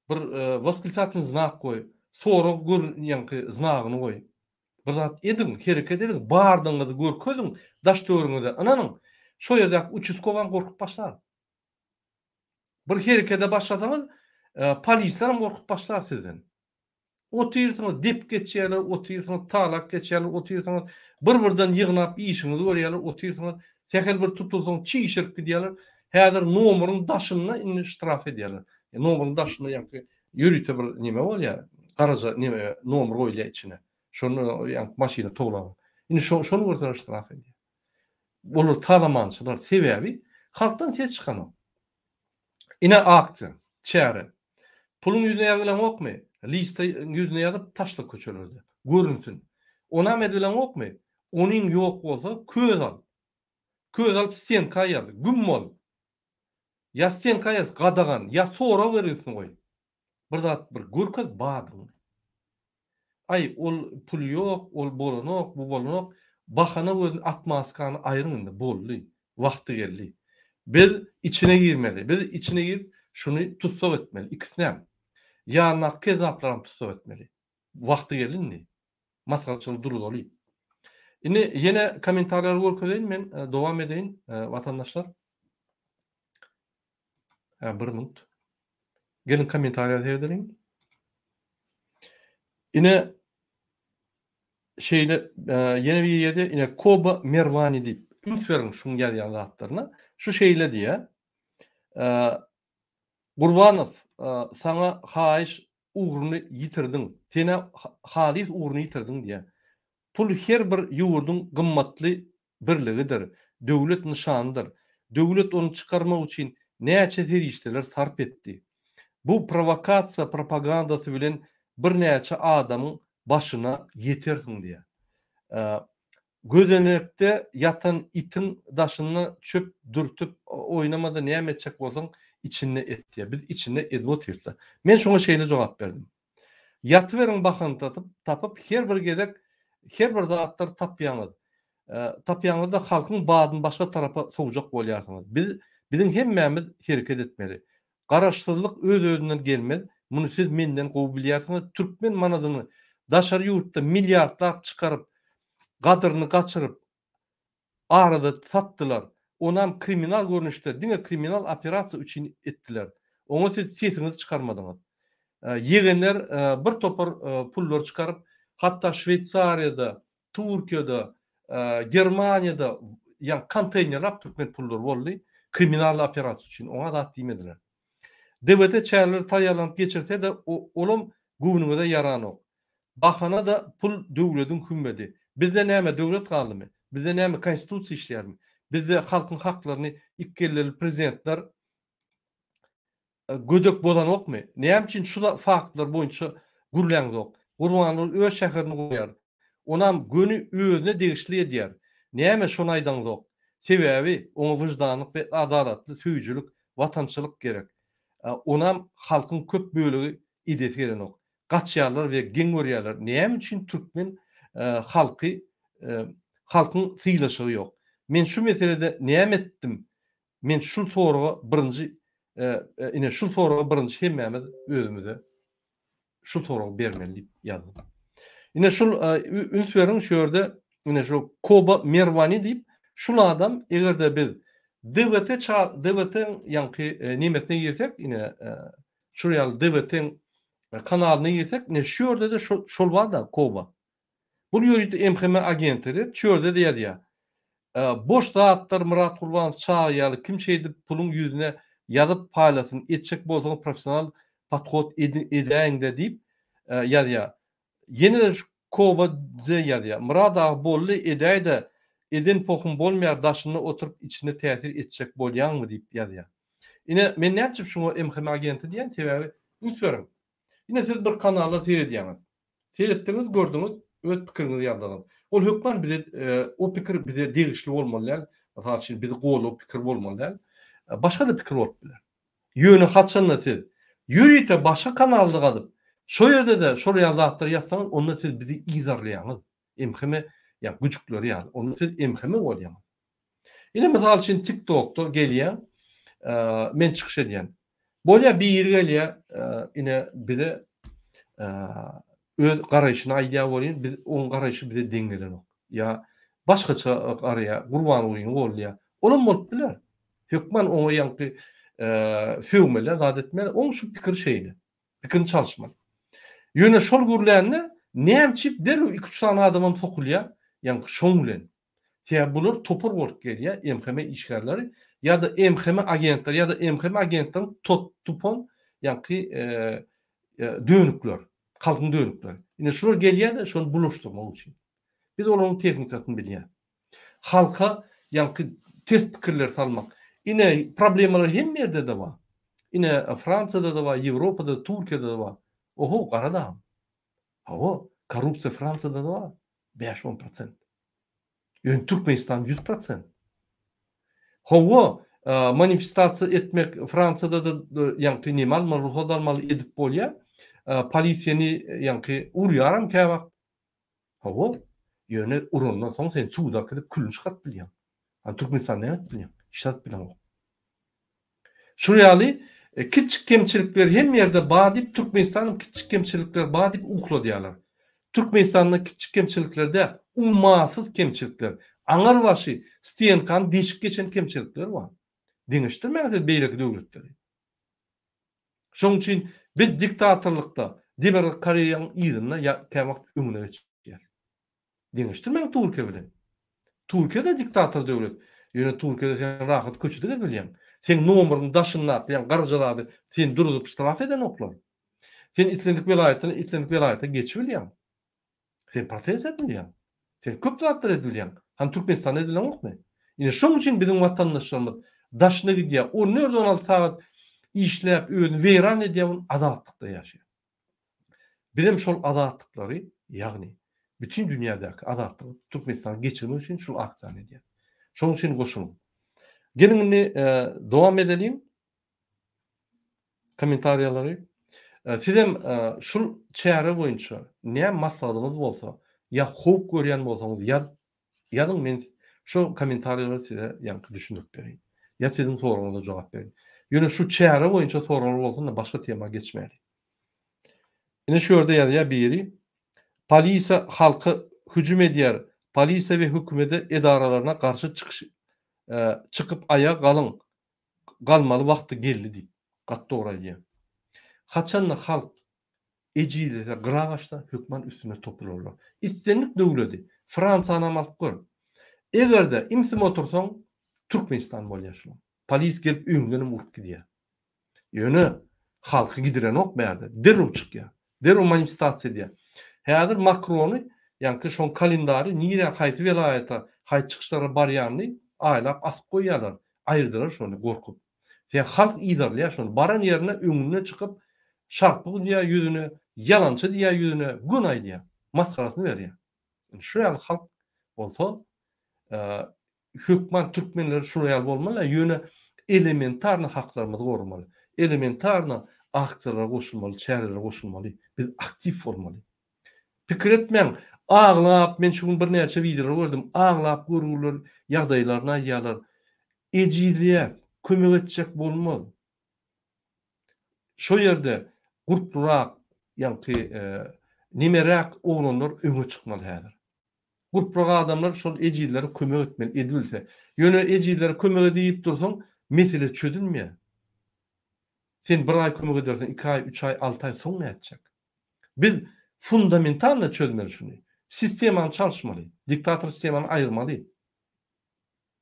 Bir wosklitsatelnyý znak goý. Sorag gör ýaňky znagyny goý. Bir zat ediň, hereket ediň, bardygyňyzy görkeziň, daş-töweregiňize ynanyň. Şo ýerdäki uçastkowaň gorkup başlar. Bir herekede başlasaňyz, polislerem gorkup başlar sizden. Otyrsyňyz, dep geçýärler, otyrsyňyz, talak geçýärler, otyrsyňyz, bir-birden ýygnap işiňizi görýärler, otyrsyňyz, sähel bir tutulsaň çişirip gidýärler. Häzir nomeryň daşynda indi ştraf edýärler. Nomeryň daşynda ýaňky ýörite bir neme bolýar, garaja neme nomer goýulýar içine. Şony ýaňky maşyny towlap. Indi şo şony görseler ştraf edýär. Olar talamançylar, sebäbi halkdan ses çykanok. Ine aksiýa, çäre. Puluň ýüzüne ýazylaňokmy? Lista ýüzüne ýazyp taşla köçelerde. Görünsin. Onam edileňokmy? Onyň ýok bolsa köz al. Köz alyp stenka ýaz. Güm bol. Ýa stenka ýaz gadagan, ýa sorag belgisini goý. Bir zat bir görkez badyňy. Aý ol puly ýok, ol bolanok, bu bolanok, bahana gözüni atmaskany aýryň indi, boldy, wagty geldi. Biz içine girmeli, biz içine girip şuny tussag etmeli, ikisinem. Ýanyndaky kezzaplaram tussag etmeli. Wagty geldi indi. Masgaraçylygy duruzaly. Indi ýene kommentariýalary görkezeýin men, dowam edeýin watandaşlar. Hä, bir minut. Geliň kommentariýa seredeliň. Ine şeýle e, ýene bir ýerde ine Koba Merwani diýip üns beriň şuň ýazýan zatlaryna. Şu şeýle diýýär. E, Gurbanow, e, saňa haýyş ugruny ýitirdiň. Senä halys ugruny ýitirdiň diýýär. Pul her bir ýurduň gymmatly birligidir, döwlet nyşanydyr. Döwlet ony çykarmak üçin näçe serişdeler sarp etdi. Bu prowokasiýa propagandasy bilen birnäçe adamyň başyna ýetersiň diýýär. Gözenekde ýatan itiň daşynda çöp dürtüp oýnamada näme etjek bolsaň içinde et diýýär. Biz içinde edip otyrys-da. Men şoňa şeýle jogap berdim. Ýatyberiň bahana tapyp her bir gezek her bir zatlar tapýaňyz. Tapýaňyzda halkyň badyny başga tarapa sowjak bolýarsyňyz. Biz biziň hemmämiz hereket etmeli. Garaşsyzlyk öz özünden gelmez. Muny siz menden gowy bilýärsiňiz. Türkmen manadyny daşary ýurtda milliardlap çykaryp gadyryny gaçyryp arada satdylar. Onam kriminal görnüşde diňe kriminal operasiýa üçin etdiler. Oňa siz sesiňizi çykarmadyňyz. Ýegenler bir topar pullar çykaryp, hatda Şweýsariýada, Türkiýede, Germaniýada ýa konteýnerlap türkmen pullary boldy kriminal operasiýa üçin. Oňa zat diýmediler. DWT çäreleri taýýarlanyp geçirse-de olam göwnüňize ýaranok. Bahana-da pul döwlediň hümmedi. Bizde näme döwlet galdymy? Bizde näme konstitusiýa işleýärmi? Bizde halkyň haklaryny ikgelleli prezidentler gödek bozanokmy? Näme üçin şu faktlar boýunça gürläňzok? Gurbanguly öz şäherini gurýar. Onam göni özüne degişli edýär. Näme şony aýdaňzok? Sebäbi oňa wyždanlyk we adalatly söýüjilik, watançylyk gerek. Onam halkyň köp bölegi edesi gelenok. Gaçýarlar we geň görýärler. Näme üçin türkmen halky halkyň sylaşygy ýok? Men şu meselede näme etdim? Men şul soraga birinji ine şul soraga birinji hemmämiz özümize şu soragy bermeli diýip ýazdym. Ine şul üns beriň şu ýerde ine şu Koba Merwani diýip şul adam egerde biz DWT DWT-iň ýaňky nemesine girsek ine şul ýaly DWT-iň kanalyna girsek ine şu ýerde-de şol bar-da Koba. Bul ýörite MHM agentleri şu ýerde-de ýazýar. Boş zatlar Myrat Gurbanow çaga ýaly kim şeýdip puluň ýüzüne ýazyp paýlasyn etjek bolsaňyz professional podhod edäýiňdä diýip ýazýar. Ýene-de şu Koba dze ýazýar. Myrat aga boldy edäýdä eden pohum bolmaýar daşynda oturyp içine täsir etjek bolýaňmy diýip ýazýar. Ine men nätjip şuňa MHM agenti diýýän sebäbi üns beriň. Ine siz bir kanalda seredýäňiz. Seretdiňiz, gördüňiz, öz pikiriňizi ýazdyňyz. Ol hökman bize o pikir bize degişli bolmaly däl. Mysal üçin bizi goldaw pikir bolmaly däl. Başga-da pikir bolup biler. Ýöne haçanda siz ýörite başga kanalda gazyp, şo ýerde-de şol ýaly zatlary ýazsaňyz, onda siz bizi yzarlaýaňyz. MHM ýa güjükleri ýaly. Onda siz MHM bolýaňyz. Ine mysal üçin TikTokda gelýän men çykyş edýän. Bolýa biri gelýär ine bize öz garaýşyny aýdýar welin biz oň garaýşy bize deň gelenok. Ýa başgaça garaýar, Gurbangulyny goldaýar. Olam bolup biler. Hökman oňa ýaňky sögmeli, zat etmeli. Oň şu pikiri şeýle. Pikirini çalyşmaly. Ýöne şol gürlände nämçip derrew iki-üç sany adamam sokulýar, ýaňky şoň bilen. Sebäbi bular topar bolup gelýär, MHM işgärleri ýa-da MHM agentleri ýa-da MHM agentleriň tupan ýaňky dönükler, halkyň dönükleri. Ine şular gelýär-de şony bulaşdyrmak üçin. Biz olaryň tehnikasyny bilýäris. Halka ýaňky ters pikirleri salmak. Ine problemalar hemme ýerde-de bar. Ine Fransiýada-da bar, Ýewropada-da, Türkiýede-de bar. Oho, gara dagam. Hawa, korrupsiýa Fransiýada-da bar. Bäş-on prosent. Ýöne Türkmenistan 100%. Hawa, manifestasiýa etmek Fransiýada-da ýaňky neme almaly, rugsat almaly edip bolýar. Polisiýany ýaňky urýaram käwagt. Hawa, ýöne urandan soň sen suda äkidip külüni çykaryp bilýäň. A Türkmenistanda näme edip bilýäň? Hiç zat bileňok. Şul ýaly kiçjik kemçilikler hemme ýerde bar diýip Türkmenistanam kiçjik kemçilikler bar diýip ukladýarlar. Türkmenistanda kiçjik kemçilikler däl, ummasyz kemçilikler, aňar başy stenkany deşip geçen kemçilikler bar. Deňeşdirmäň siz beýleki döwletleri. Şonuň üçin biz diktatorlykda Demirgazyk Koreýanyň yzynda ýa käwagt öňüne geçýäs. Deňeşdirmäň Türkiýe bilen. Türkiýe-de diktator döwlet. Ýöne Türkiýede sen rahat köçede gezip bilýäň. Seň nomeryň daşyndaky ýa garaja zady seni duruzyp ştraf edenoklar. Sen islendik welaýatdan islendik welaýata geçip bilýäň. Sen protest edip bilýäň. Sen köp zatlar edip bilýäň. Hany Türkmenistanda edilenokmy? Ine şoň üçin biziň watandaşlarymyz daşyna gidýär. 14-16 sagat işläp özüni weýran edýär, ol azatlykda ýaşaýar. Bizem şol azatlyklary, ýagny bütin dünýädäki azatlygy Türkmenistana geçirmek üçin şul aksiýany edýäris. Şonuň üçin goşulyň. Geliň indi dowam edeliň. Kommentariýalary. Sizem şul çäre boýunça näme maslahatyňyz bolsa, ýa howp görýän bolsaňyz ýazyp Ýazyň men şo kommentariýalary size ýaňky düşündirip bereýin. Ýa siziň soragyňyza jogap bereýin. Ýöne şu çäre boýunça soraglar bolsun-da başga tema geçmäli. Ine şu ýerde ýazýar biri, Polisiýa halka hüjüm edýär, polisiýa we hökümede edaralaryna garşy çykyş çykyp aýaga galyň, galmaly wagty geldi diýip. Gaty dogry aýdýar. Haçanda halk Ejizlese gyra gaçsa hökman üstüne topularlar. Islendik döwledi, Fransiýanam alyp gör. Egerde imsim otursaň Türkmenistan bolýar şular. Polis gelip öňüňdenem urup gidýär. Ýöne halky gidirenok bärde. Derrew çykýar. Derrew manifestasiýa edýär. Häzir Makrony ýaňky şoň kalendary nirä haýsy welaýata haýsy çykyşlara barýanyny aýlap asyp goýýarlar. Aýyrdylar şony gorkup. Sen halk yzarlaýar şony. Baran ýerine öňünden çykyp şarpyk udýar ýüzüne, Ýalançy diýýär ýüzüne, göni aýdýar. Masgarasyny berýär. Indi şu ýaly halk bolsa, hökman türkmenler şular ýaly bolmaly, ýöne elementarny haklarymyzy goramaly. Elementarny aksiýalara goşulmaly, çärelere goşulmaly. Biz aktiw bolmaly. Pikir etmäň, aglap, men şu gün birnäçe wideolar gördüm, aglap görgüler ýagdaýlaryny aýdýarlar. Ejizleýäs, kömek etjek bolmaz. Şo ýerde gurplurak, ýaňky nemeräk oglanlar öňe çykmaly häzir. Gurplurak adamlar şol ejizlere kömek etmeli, edibilse. Ýöne ejizlere kömek edip dursaň, mesele çözülmeýär. Sen bir aý kömek edersiň, iki aý, üç aý, alty aý soň nätjek? Biz fundamentalno çözmeli şuny. Sistemany çalyşmaly. Diktator sistemany aýyrmaly.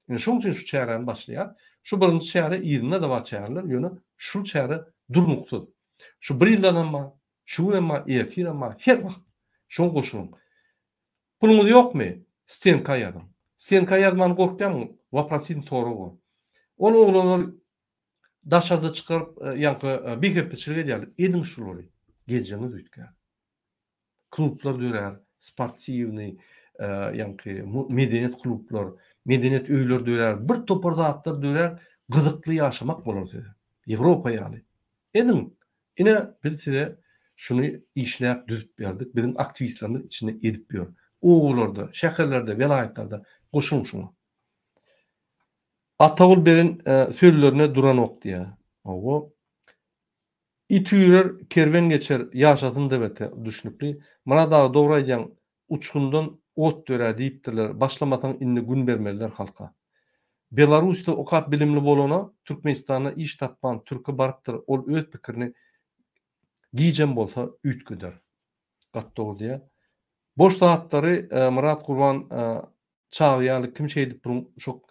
Ine şoň üçin şu çäräni başlaýar. Şu birinji çäre yzynda-da bar çäreler, ýöne şul çäre durnuksyz. Şu bir ýyldanam bar, şu günem bar, ertirem bar, her wagt. Şoňa goşulyň. Puluňyz ýokmy? Stenka ýazyň. Stenka ýazmany gorkýaňmy? Waprositny sorag bar. Ol oglanlar daşarda çykaryp, ýaňky bihepbeçilik edýärler. Ediň şulary. Geljegiňiz üýtgär. Klublar dörär, sportiwnyý, ýaňky medeniýet klublar, medeniýet öýler dörär, bir topar zatlar dörär, gyzykly ýaşamak bolar size. Ýewropa ýaly. Ediň. Ine, biz size şuny işläp düzüp berdik. Biziň aktiwistlerimiz içinde edip ýör. Obalarda, şäherlerde, welaýatlarda goşulyň şuňa. Atagul beren sözlerine duranok diýýär. Hawa. It üýrer, kerwen geçer, ýaşasyn DBT. Düşnükli. Myrat aga dogry aýdýaň, uçgundan ot dörär diýipdirler, başlamasaň indi gün bermezler halka. Belarusda okap bilimli bolana Türkmenistanda iş tapman türke barypdyr ol öz pikirini gijem bolsa üýtgeder. Gaty dogry diýýär. Boş zatlary Myrat Gurban çagy ýaly kim şeýdip bunuň şo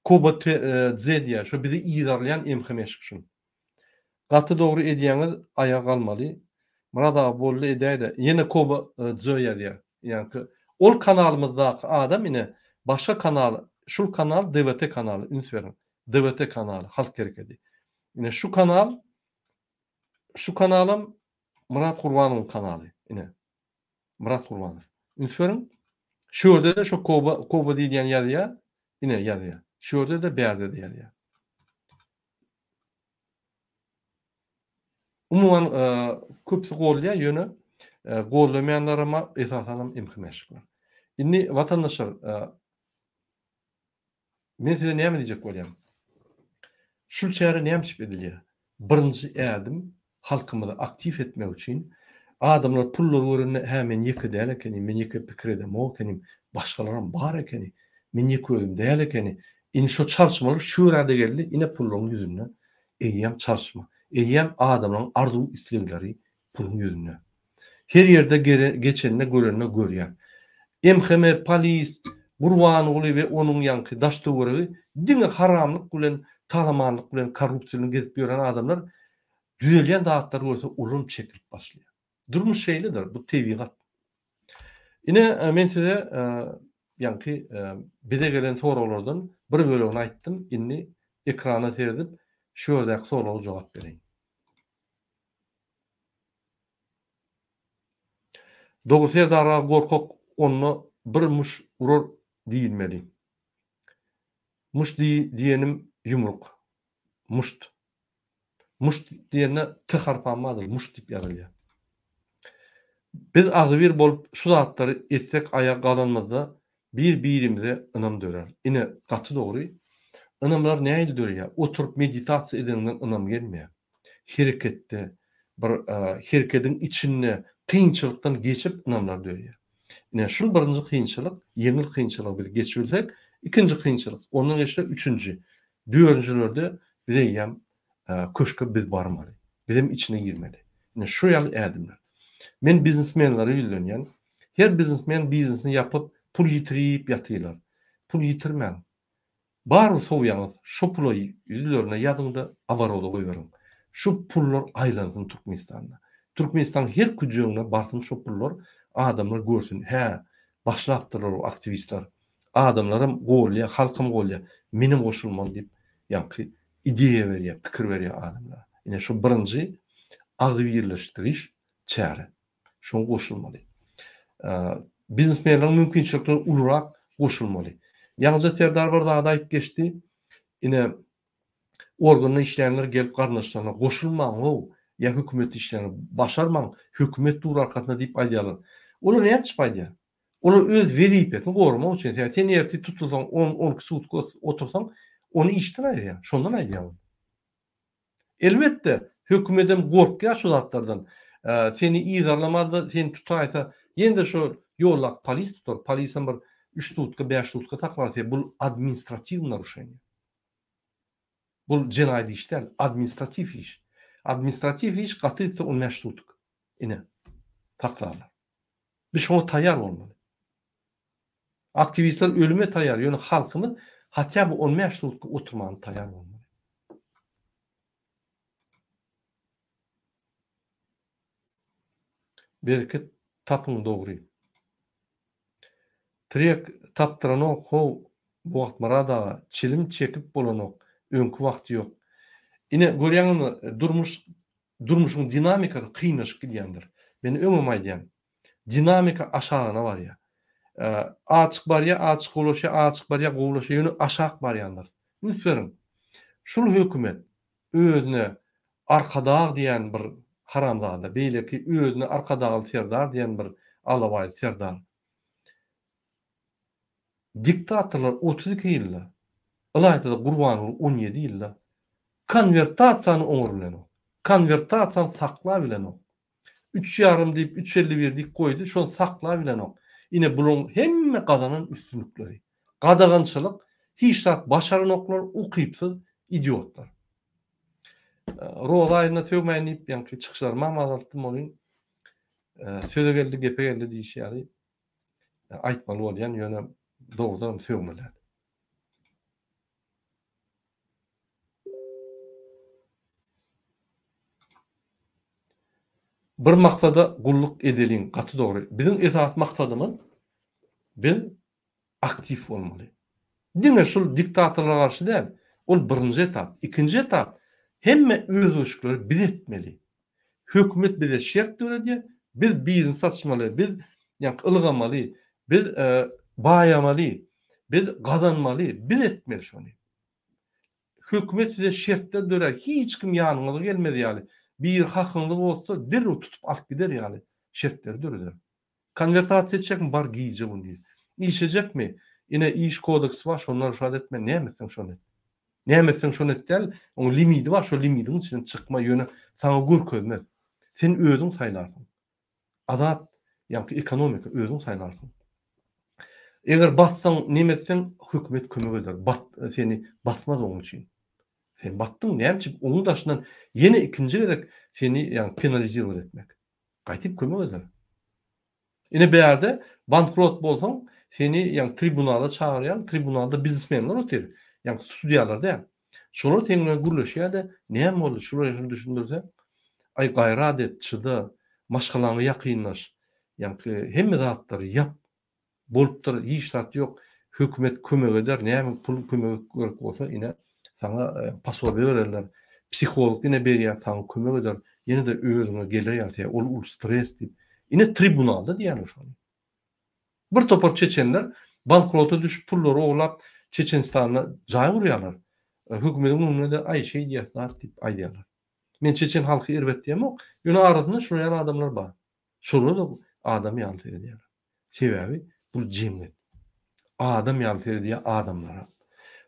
Koba TZ diýýär şo bizi yzarlaýan MHM-şik şul. Gaty dogry edýäňiz aýaga galmaly. Myrat aga boldy edäýdä ýene Koba TZ ýazýar. Ýaňky ol kanalymyzdaky adam ine başga kanal şul kanal DWT kanaly üns beriň DWT kanaly halk herekedi. Ine şu kanal şu kanalam Myrat Gurbanowyň kanaly ine. Myrat Gurbanow. Üns beriň. Şu ýerde-de şo Koba, Koba diýilýän ýazýar. Ine ýazýar. Şu ýerde-de, bärde-de ýazýar. Umuman, köpüsi goldaýar, ýöne goldamaýanlaram bar, esasanam MHM-şikler. Indi watandaşlar, Men size näme diýjek bolýan? Şul çäre näme üçin edilýär? Birinji ädim halkymyzy aktiw etmek üçin adamlar pullary görende hä men ýeke däl ekenim, men ýeke pikir edemok ekenim, başgalaram bar ekeni, men ýeke özüm däl ekeni. Indi şo çalyşmalar şu ýere-de geldi, ine pullaryň ýüzünde eýýäm çalyşma. Eýýäm adamlaryň arzuw islegleri puluň ýüzünde. Her ýerde geçende görende görýän. MHM polis Gurbanguly we onuň ýaňky daş töweregi diňe haramlyk bilen talamanlyk bilen korrupsiýa bilen gezip ýören adamlar düzelýän zatlary görse ulam çekilip başlaýar. Durmuş şeýledir bu tebigat. Ine men size ýaňky bize gelen soraglardan bir bölegini aýtdym indi ekrana seredip şu ýerdäki soraga jogap bereýin. Dogry Serdar aga gorkak onda bir muş urar diýilmeli. Muş diýenim ýumruk. Muşt. Muşt diýende t harpam bardyr muşt diýip ýazylýar. Biz agzybir bolup şu zatlary etsek aýaga galanymyzda Bir birimize ynam dörär. Ine, gaty dogry. Ynamlar nähili döreýär? Oturyp meditasiýa edeniňden ynam gelmeýär. Hereketde, bir herekediň içinde kynçylykdan geçip ynamlar döreýär. Ine, şul birinji kynçylyk, ýeňil kynçylygy biz geçibilsek, ikinji kynçylyk, ondan geçsek üçünji, dördünjilerde biz eýýäm köşke biz barmaly. Bizem içine girmeli. Ine, şu ýaly ädimler. Men biznesmenlere ýüzlenýän. Her biznesmen biznesini ýapyp, pul ýitirip ýatyrlar. Pul ýitirmäň. Barybir sowýaňyz, şo pula ýüzlerine ýazyňda oboroda goýberiň. Şu pullar aýlansyn Türkmenistanda. Türkmenistanyň her küjegine barsyn şo pullar, adamlar görsün, hä, başlapdyrlar bu aktiwistler. Adamlaram golýar, halkam golýar. Menem goşulmaly diýip, ýaňky ideýa berýär, pikir berýär adamlara. Ine şu birinji agzybirleşdiriş çäre. Şoňa goşulmaly. Biznesmenleriň mümkinçilikleri ulurak goşulmaly. Ýaňyja Serdar bir zady aýyp geçdi. Ine, organda işleýänler gelip garyndaşlaryna goşulmaň-ow, ýa hökümetde işleýänler başarmaň, hökümet dur arkasynda diýip aýdýarlar. Olar näme üçin aýdýar? Olar öz wezipesini goramak üçin. Sebäbi sen ertir tutulsaň, on, onki sutka otursaň, ony işden aýyrýar. Şondan aýdýar ol. Elbetde, hökümedem gorkýar şu zatlardan. Seni yzarlamazda seni tutaýsa, ýene-de şo ýoldaky polis tutar. Polisem bir üç sutka, bäş sutka saklar seni. Bul administratiw naruşeniýe. Bul jenaýat iş däl, administratiw iş. Administratiw iş gaty gitse on bäş sutka. Ine, saklarlar. Biz şoňa taýýar bolmaly. Aktiwistler ölüme taýýar, ýöne halkymyz hatýa by 15 sutka oturmana taýýar bolmaly. Bereket tapyň dogry. Trek tapdyranok how bu wagt Myrat aga çilim çekip bolanok öňki wagty ýok. Ine görýäňizmi durmuş Durmuşyň dinamikasy kynlaşyp gidýändir. Men öňem aýdýan. Dinamika aşagyna barýar. Açyk barýar, açyk gowlaşýar, açyk barýar, gowlaşýar, ýöne aşak barýandyr. Üns beriň. Şul hökümet özüne Arkadag diýen bir haramzada, beýleki özüne Arkadagly Serdar diýen bir alabaý serdar. Diktatorlar 32 ýylda, ylaýta-da Gurbanguly 17 ýylda konwertasiýany oňar bilenok. Konwertasiýany saklabilenok. Üç ýarym diýip, üç 51 diýip goýdy, şony saklabilenok. Ine bularyň hemme gazanan üstünlikleri. Gadagançylyk, hiç zat başaranoklar, ukypsyz idiotlar. Roza aýynda sögmäýin diýip, ýaňky çykyşlarymam azaltdym ony. Söze geldi, gepe geldi diýişi ýaly. Aýtmaly bolýan, ýöne dogrudanam sögmeli. Bir maksada gulluk edeliň gaty dogry. Biziň esasy maksadymyz biz aktiw bolmaly. Diňe şul diktatorlara garşy däl. Ol birinji etap. Ikinji etap hemme özgerişikleri biz etmeli. Hökümet bize şert döredýär, biz biznes açmaly, biz ýaňky ylgamaly, biz baýamaly, biz gazanmaly, biz etmeli şony. Hökümet size şertler dörär, hiç kim ýanyňyza gelmez ýaly, biri hakyňyzy bozsa derrew tutup alyp gider ýaly şertleri döreder. Konwertasiýa etjekmi bar gije gündiz. Işlejekmi? Ine iş kodeksi bar şondan ruşat etme näme etseň şony et. Näme etseň şony et däl, oň limidi bar şo limidiň içinden çykma ýöne saňa görkezmez. Sen özüň saýlarsyň. Azat ýaňky ekonomika özüň saýlarsyň. Eger batsaň neme etseň hökümet kömek eder. Bat seni basmaz oň üçin. Sen batdyň näme üçin oň daşyndan ýene ikinji gezek seni ýaňky penalizirowat etmek. Gaýtyp kömek eder. Ine bärde bankrot bolsaň seni ýaňky tribunala çagyrýar, tribunalda biznesmenler otyr, ýaňky sudýalar däl. Şolar seň bilen gürleşýär-de, näme boldy, şular ýaly düşündirse, aý gaýrat et, çyda, maşgalaňa ýakynlaş, ýaňky hemme zatlary ýap, Bolupdyr hiç zat ýok hökümet kömek eder näme pul kömek gerek bolsa ine saňa posobiýe bererler psiholog ine berýär saňa kömek eder ýene-de özüňe geler ýaly sebäbi ol uly stres diýip ine tribunalda diýýärler şony bir topar çeçenler bankrota düşüp pullary ogurlap Çeçenistanda jaý gurýarlar hökümediň öňünde-de aý şeý diýýäs zat diýip aýdýarlar men çeçen halky erbet diýemok ýöne arasynda şular ýaly adamlar bar şolara-da adam ýaly seredýärler. Sebäbi bul jemgyýet. Adam ýaly seredýär adamlara.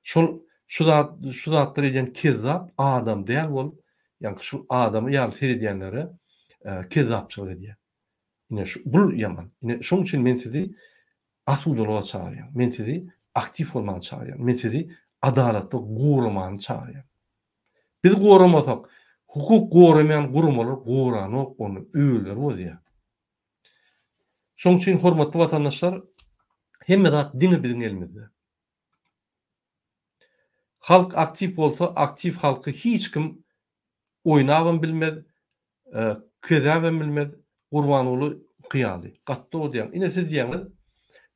Şol şu zat şu zatlary edýän kezzap adam däl bolup, ýaňky şu adamy ýaly seredýänlere kezzapçylyk edýär. Ine şu bul ýaman. Ine şoň üçin men sizi asudalyga çagyrýan. Men sizi aktiw bolmaga çagyrýan. Men sizi adalatly goramany çagyrýan. Biz goramasak, hukuk goramaýan guramalar goranok ony, özleri bozýar. Şonuň üçin hormatly watandaşlar, hemme zat diňe biziň elimizde. Halk aktiw bolsa, aktiw halky hiç kim oýnabam bilmez, kezäbem bilmez, Gurbanguly hyýaly. Gaty dogry diýýäň. Ine siz diýýäňiz,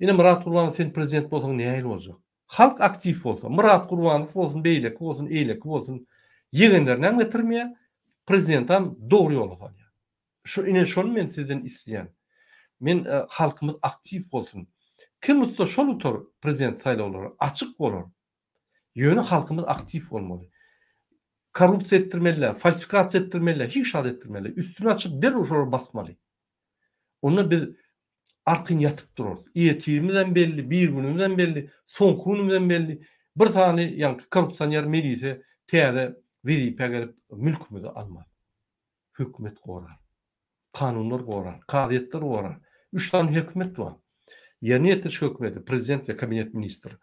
ine Myrat Gurbanow sen prezident bolsaň nähili boljak? Halk aktiw bolsa, Myrat Gurbanow bolsun, beýleki bolsun, eýleki bolsun, ýegenlerinem getirmeýär, prezidentam dogry ýola salýar. Şu ine şony men sizden isleýän. Men halkymyz aktiw bolsun. Kim utsa şol utar prezident saýlawlary açyk bolar. Ýöne halkymyz aktiw bolmaly. Korrupsiýa etdirmeliler, falsifikasiýa etdirmeliler, hiç zat etdirmeliler. Üstüni açyp derrew şolara basmaly. Onda biz arkaýyn ýatyp durarys. Ertirimizem belli, birigünümizem belli, soňky günümizem belli. Bir sany ýaňky korrupsioner milise täze wezipä gelip mülkümizi almaz. Hökümet gorar. Kanunlar gorar, kazyýetler gorar. Üç sany hökümet bar. Ýerine ýetiriş hökümeti, prezident we kabinet ministr,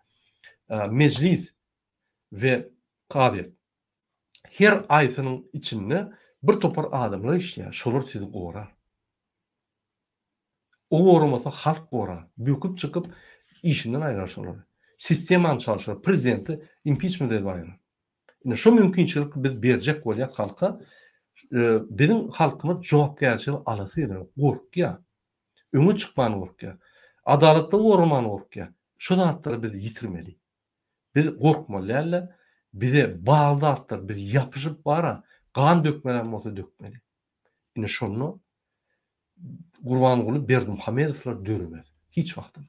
mejlis we kazyýet. Her aýsynyň içinde bir topar adamlar işleýär, şolar sizi gorar. O goramasa halk gorar. Böküp çykyp işinden aýrar şolary. Sistemany çalşyrar, prezidenti impiçment edip aýrar. Ine şu mümkinçilik biz berjek bolýas halka. Biziň halkymyz jogapkärçiligi alasy gelenok, gorkýar. Öňe çykman gorkýar. Adalatly goraman gorkýar. Şu zatlary biz ýitirmeli. Biz gorkmaly däl-de, bize bagly zatlar, biz ýapyşyp bara, gan dökmelem bolsa dökmeli. Ine şonda Gurbanguly Berdimuhamedowlar döremez. Hiç wagtam.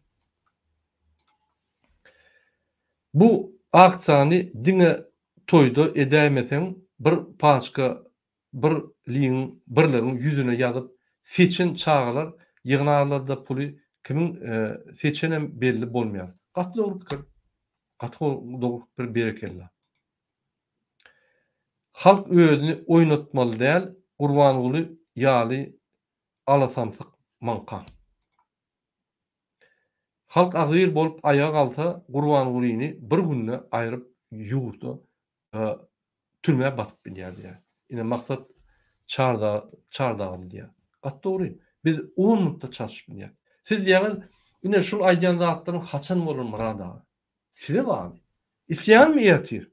Bu aksiýany diňe toýda edäýmeseň bir paçka bir ligiň birligiň ýüzüne ýazyp seçen çagalar ýygnarlarda puly kimiň seçenem belli bolmaýar. Gaty dogry pikir. Gaty dogry pikir berekella. Halk özüni oýnatmaly däl Gurbanguly ýaly alasamsyk maňka. Halk agzybir bolup aýaga galsa Gurbangulyny bir günde aýryp ýurda türmä basyp bilýär diýýär. Ine Maksat Çardag Çardagly diýýär. Gaty dogry. Biz on minutda çalşyp bilýäris. Siz diýýäňiz, ine şul aýdýan zatlaryň haçan bolar Myrat aga? Size bagly. Isleýäňizmi ertir?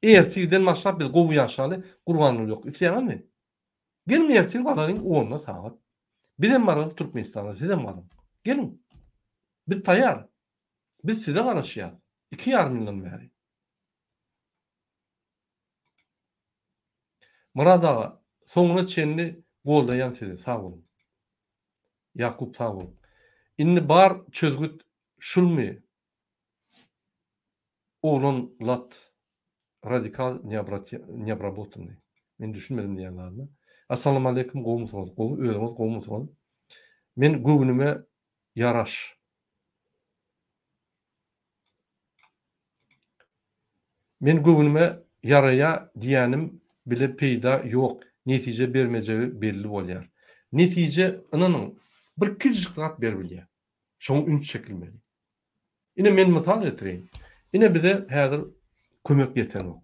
Ertirden başlap biz gowy ýaşaly, Gurbanguly ýok. Isleýäňizmi? Geliň ertir galalyň onda sagat. Bizem baraly Türkmenistana, sizem galyň. Geliň. Biz taýýar. Biz size garaşýas. Iki ýarym ýyldan bäri. Myrat aga, soňuna çenli goldaýan sizi, sag boluň. Ýakup sag bol. Indi bar çözgüt şulmy oglan lat radikal neobrabotannyý. Men düşünmedim diýen zadyna. Assalamualeýkum gowumysyňyz gowy özüňiz gowumysyňyz. Men göwnüme ýaraş. Men göwnüme ýaraýa diýýänim bile peýda ýok netije bermejegi belli bolýar. Netije ynanyň bir kiçijik zat beribilýär. Şoňa üns çekilmeli. Ine men mysal getireýin. Ine bize häzir kömek ýetenok.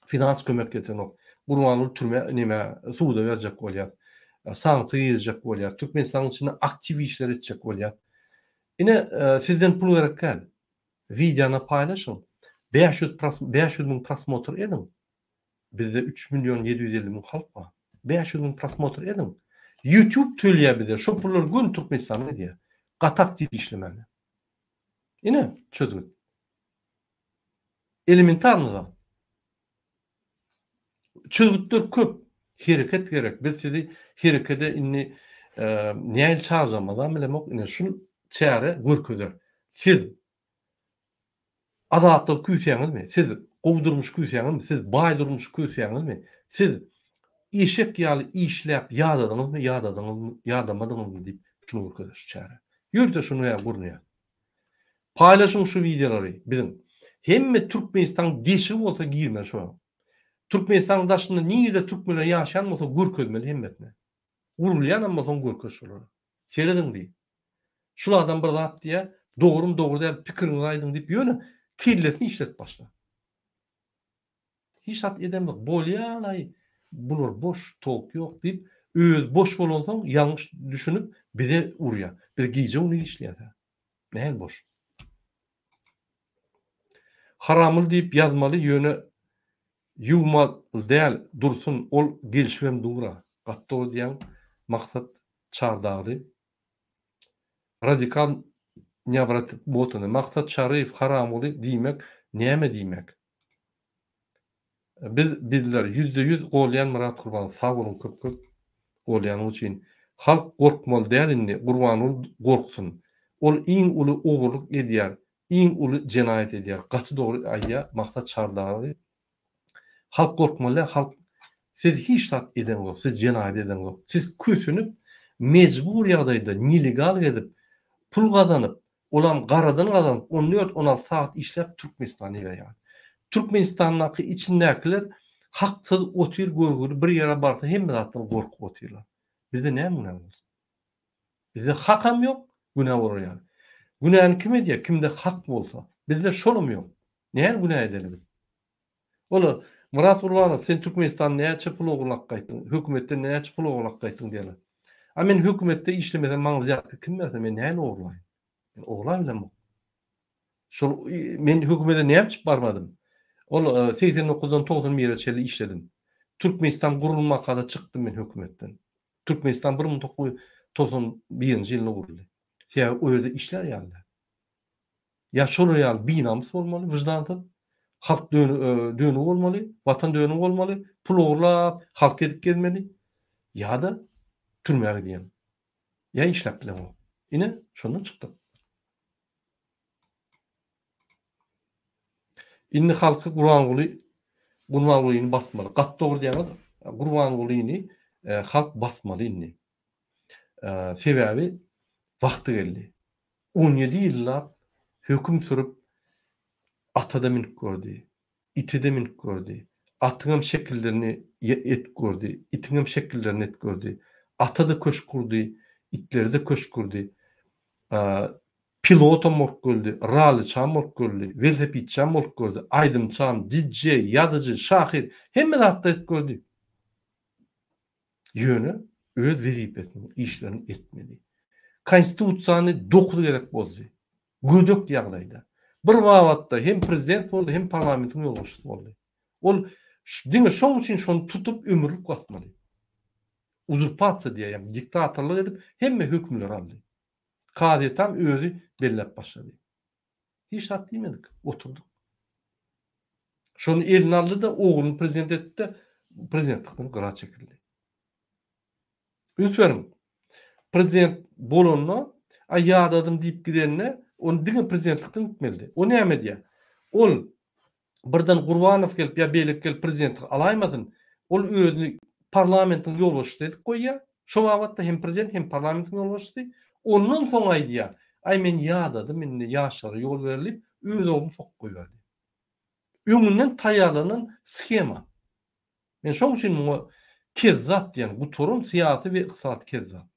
Finans kömek ýetenok. Gurbanguly türmä neme suda berjek bolýar. Sanksiýa girizjek bolýar. Türkmenistanyň içinde aktiw işler etjek bolýar. Ine sizden pul gerek däl. Wideony paýlaşyň. 500 500 müň prosmotr ediň. Bizde 3 million 750 müň halk bar. 500 müň prosmotr ediň. YouTube tölýär bize. Şo pullar göni Türkmenistana gidýär. Gaty aktiw işlemäne. Ine çözgüt. Elementarny zat. Çözgütler köp. Hereket gerek. Biz sizi herekede indi nähili çagyrjagymyzam bilemok. Ine şul çäre görkezer. Siz azatlygy küýseýäňizmi? Siz gowy durmuşy küýseýäňizmi? Siz baý durmuşy küýseýäňizmi? Siz eşek ýaly işläp ýadadyňyzmy, ýadadyňyzmy, ýadamadyňyzmy diýip şuny görkezer şu çäre. Ýörite şuny ýa gurnaýas. Paýlaşyň şu wideolary biziň. Hemme Türkmenistanyň deşigi bolsa girmeli şoňa. Türkmenistanyň daşynda nirde türkmenler ýaşaýan bolsa görkezmeli hemmesine. Urulýanam bolsaň görkez şolara. Serediň diý. Şul adam bir zat diýýär, dogrymy dogry däl pikiriňizi aýdyň diýip ýöne kellesini işletip başla. Hiç zat edemzok. Bolýalaý bular boş tok ýok diýip özi boş bolansoň ýalňyş düşünip bize urýar. Biz gije gündiz işleýäs. Nähili boş? Haramul diýip ýazmaly ýöne ýuwmaly däl Dursun ol gelşibem dura. Gaty dogry diýýäň Maksat Çardagly. Radikal neobratbotany Maksat Çaryýew Haramguly diýmek näme diýmek? Biz bizler 100% golýan Myrat Gurbanow sag boluň köp köp. Golýanyň üçin. Halk gorkmaly däl indi Gurbanguly gorksun. Ol iň uly ogurlyk edýär, iň uly jenaýat edýär. Gaty dogry aýdýar Maksat Çardagy. Halk gorkmaly däl halk siz hiç zat edeňzok siz jenaýat edeňzok. Siz kösenip mejbur ýagdaýda nelegal gezip pul gazanyp Olam garadan gazanyp 14 16 sagat işläp Türkmenistana iberýär. Türkmenistandaky içindäkiler haksyz otyr görgüli bir ýere barsa hemme zatdan gorkup otyrlar. Bizde näme günä bolsun? Bizde hakam ýok, günä bolar ýaly. Günäni kim edýär? Kimde hak bolsa. Bizde şolam ýok. Näme günä edeli biz? Ola Myrat Gurbanow sen Türkmenistanda näçe pul ogurlap gaýtdyň? Hökümetden näçe pul ogurlap gaýtdyň diýerler. A men hökümetde işlemesem maňa wzýatka kim bersin? Men nähili ogurlaýyn? Men ogurlabilemok. Şol men hökümete näme üçin barmadym? Ol 89-dan 91-e çenli işledim. Türkmenistan gurulmakada çykdym men hökümetden. Türkmenistan 1991-nji ýylda guruldy. Sebäbi o ýerde işlär ýaly däl. Ýa şolar ýaly binamys bolmaly, wyždansyz, halk dönügi bolmaly, watan dönügi bolmaly, pul ogurlap, halk ezip gezmeli, ýa-da türmä gidýäň. Ýa işläp bileňok. Ine, şondan çykdyk. Indi halky Gurbanguly Gurbangulyny basmaly. Gaty dogry diýýäňiz. Gurbangulyny halk basmaly indi. Sebäbi wagty geldi. 17 ýyllap höküm sürüp ata-da münüp gördi, ite-de münüp gördi, atyňam şekillerini edip gördi, itiňem şekillerini edip gördi. Ata-da köşk gurdy, itlere-de köşk gurdy. Pilotam bolup gördi, rallyçam bolup gördi, welosipedçam bolup gördi, aýdymçam, DJ, ýazyjy, şahyr, hemme zatda edip gördi. Ýöne öz wezipesiniň işlerini etmedi. Konstitusiýany dokuz gezek bozdy. Gödek ýagdaýda. Bir babatda hem prezident boldy, hem parlamentiň ýolbaşçysy boldy. Ol diňe şoň üçin şony tutup ömürlik basmaly. Uzurpasiýa diýýär, ýagny diktatorlyk edip hemme hökümleri aldy. Kazyýetam özi belläp başlady. Hiç zat diýmedik, oturdyk. Şony eline aldy-da, ogluny prezident etdi-de, prezidentlikden gyra çekildi. Üns beriň. Prezident bolanda, aý ýadadym diýip gidende, ony diňe prezidentlikden gitmelidi. O näme edýär? Ol birden Gurbanow gelip ýa beýleki gelip prezidentligi alaýmasyn, ol özüni parlamentiň ýolbaşçysy edip goýýar. Şo babatda hem prezident, hem parlamentiň ýolbaşçysy. Ondan soň aýdýar, aý men ýadadym, indi ýaşlara ýol bereli diýip, öz ogluny sokup goýberdi. Öňünden taýýarlanan shema. Men şoň üçin muňa kezzap diýen, gutaran syýasy we ykdysady kezzap.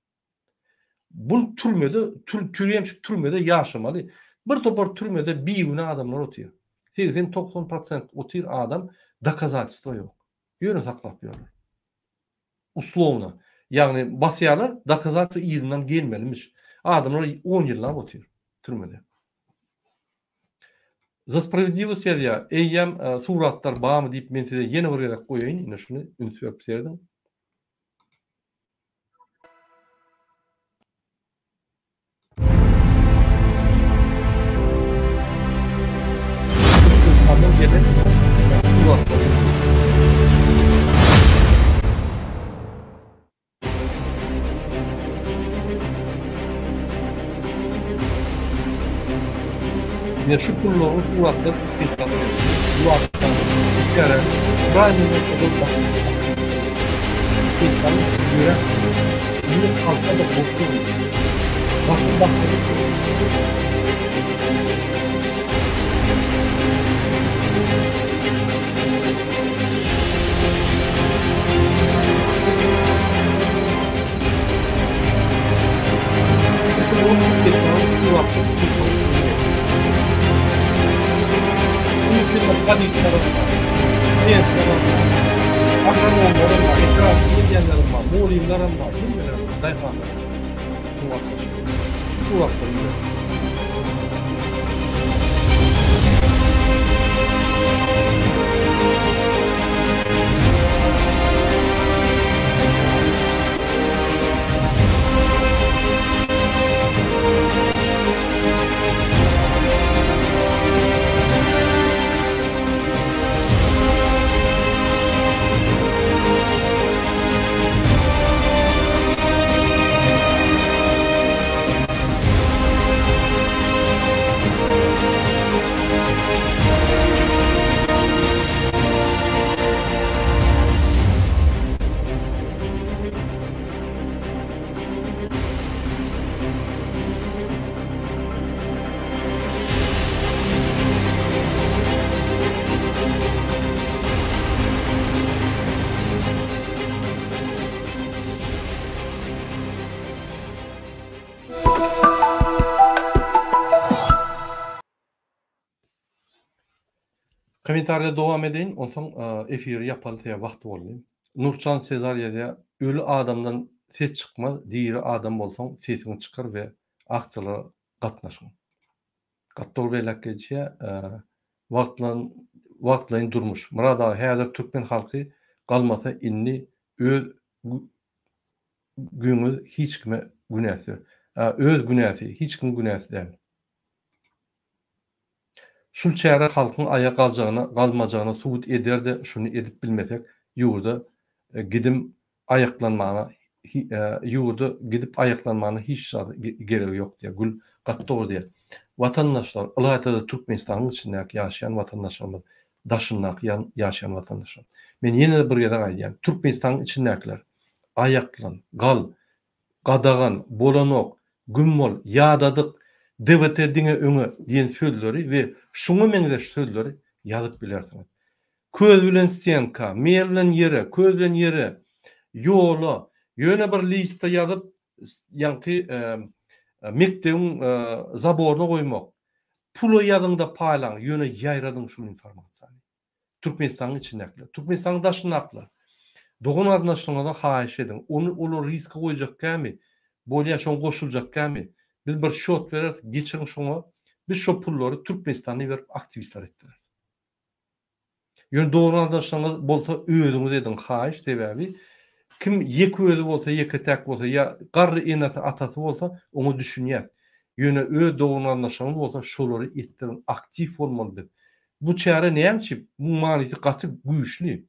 Bul türmede, tür, türemşik türmede ýaşamaly. Bir topar türmede bigünä adamlar otyr. 80-90 prosent otyr adam, dokazatelstwo ýok. Ýöne saklap ýörler. Uslovno. Ýagny basýarlar, dokazatelstwo yzyndan gelmelimiş. Adamlar 10 ýyllap otyr türmede. Za spravedliwost ýazýar. Eýýäm e, suratlar barmy diýip men size ýene bir gezek goýaýyn. Ine şuny üns berip serediň. Türkmenistandan gelen suratlary. Ine şu pullaryň suratlary Türkmenistana geldi. Bu wagtda çäre bir aý mundan ozal başlanyp Türkmenistanyň ýöräp indi halka-da gorky boldy. Başda başlanyp Mugallymlaram bar, hemmeler bar, daýhanlar bar. Suratlaşyp. Suratlar. Kommentariýa dowam edeýin, onsoň efiri ýapaly sebäbi wagty boldy. Nurçan Sezar ýazýar, Öli adamdan ses çykmaz, diri adam bolsaň sesiň çykar we aksiýalara gatnaşyň. Gaty dogry belläp geçýär. Wagtlan wagtlaýyn durmuş. Myrat aga häzir türkmen halky galmasa indi öz güňiz hiç kime günäsi öz günäsi hiç kimiň günäsi däl. Şul çäre halkyň aýa galjagyna galmajagyna subut eder-de şuny edip bilmesek ýurda gidim aýaklanmana ýurda gidip aýaklanmana hiç zat geregi ýok diýýär. Gül gaty dogry diýýär. Watandaşlar ylaýta-da Türkmenistanyň içindäki ýaşaýan watandaşlarymyz daşyndaky ýaşaýan watandaşlar. Men ýene-de bir gezek aýdýan Türkmenistanyň içindäkiler aýaklan gal gadagan, bolanok, güm bol, ýadadyk, DWT diňe öňe diýen sözleri we şuňa meňzeş sözleri ýazyp bilersiňiz. Köz bilen stenka, mel bilen ýere, köz bilen ýere, ýola, ýöne bir lista ýazyp, ýaňky mekdebiň zaboryna goýmak, pula ýazyň-da paýlaň, ýöne ýaýradyň şul informasiýany. Türkmenistanyň içindäkiler, Türkmenistanyň daşyndakylar. Dogan garyndaşlaryňyzdan haýyş ediň, ony olar riska goýjak dälmi? Bolýa şoňa goşuljak dälmi? Biz bir şot bereris, geçiriň şoňa, biz şo pullary Türkmenistana iberip aktiwistler etdireris. Ýöne dogan garyndaşlaryňyz bolsa özüňiz ediň haýyş sebäbi kim ýeke özi bolsa ýeke täk bolsa ýa garry enesi atasy bolsa oňa düşünýäs. Ýöne öz dogan garyndaşlaryňyz bolsa şolary etdiriň aktiw bolmaly biz. Bu çäre näme üçin? Muň manysy gaty güýçli.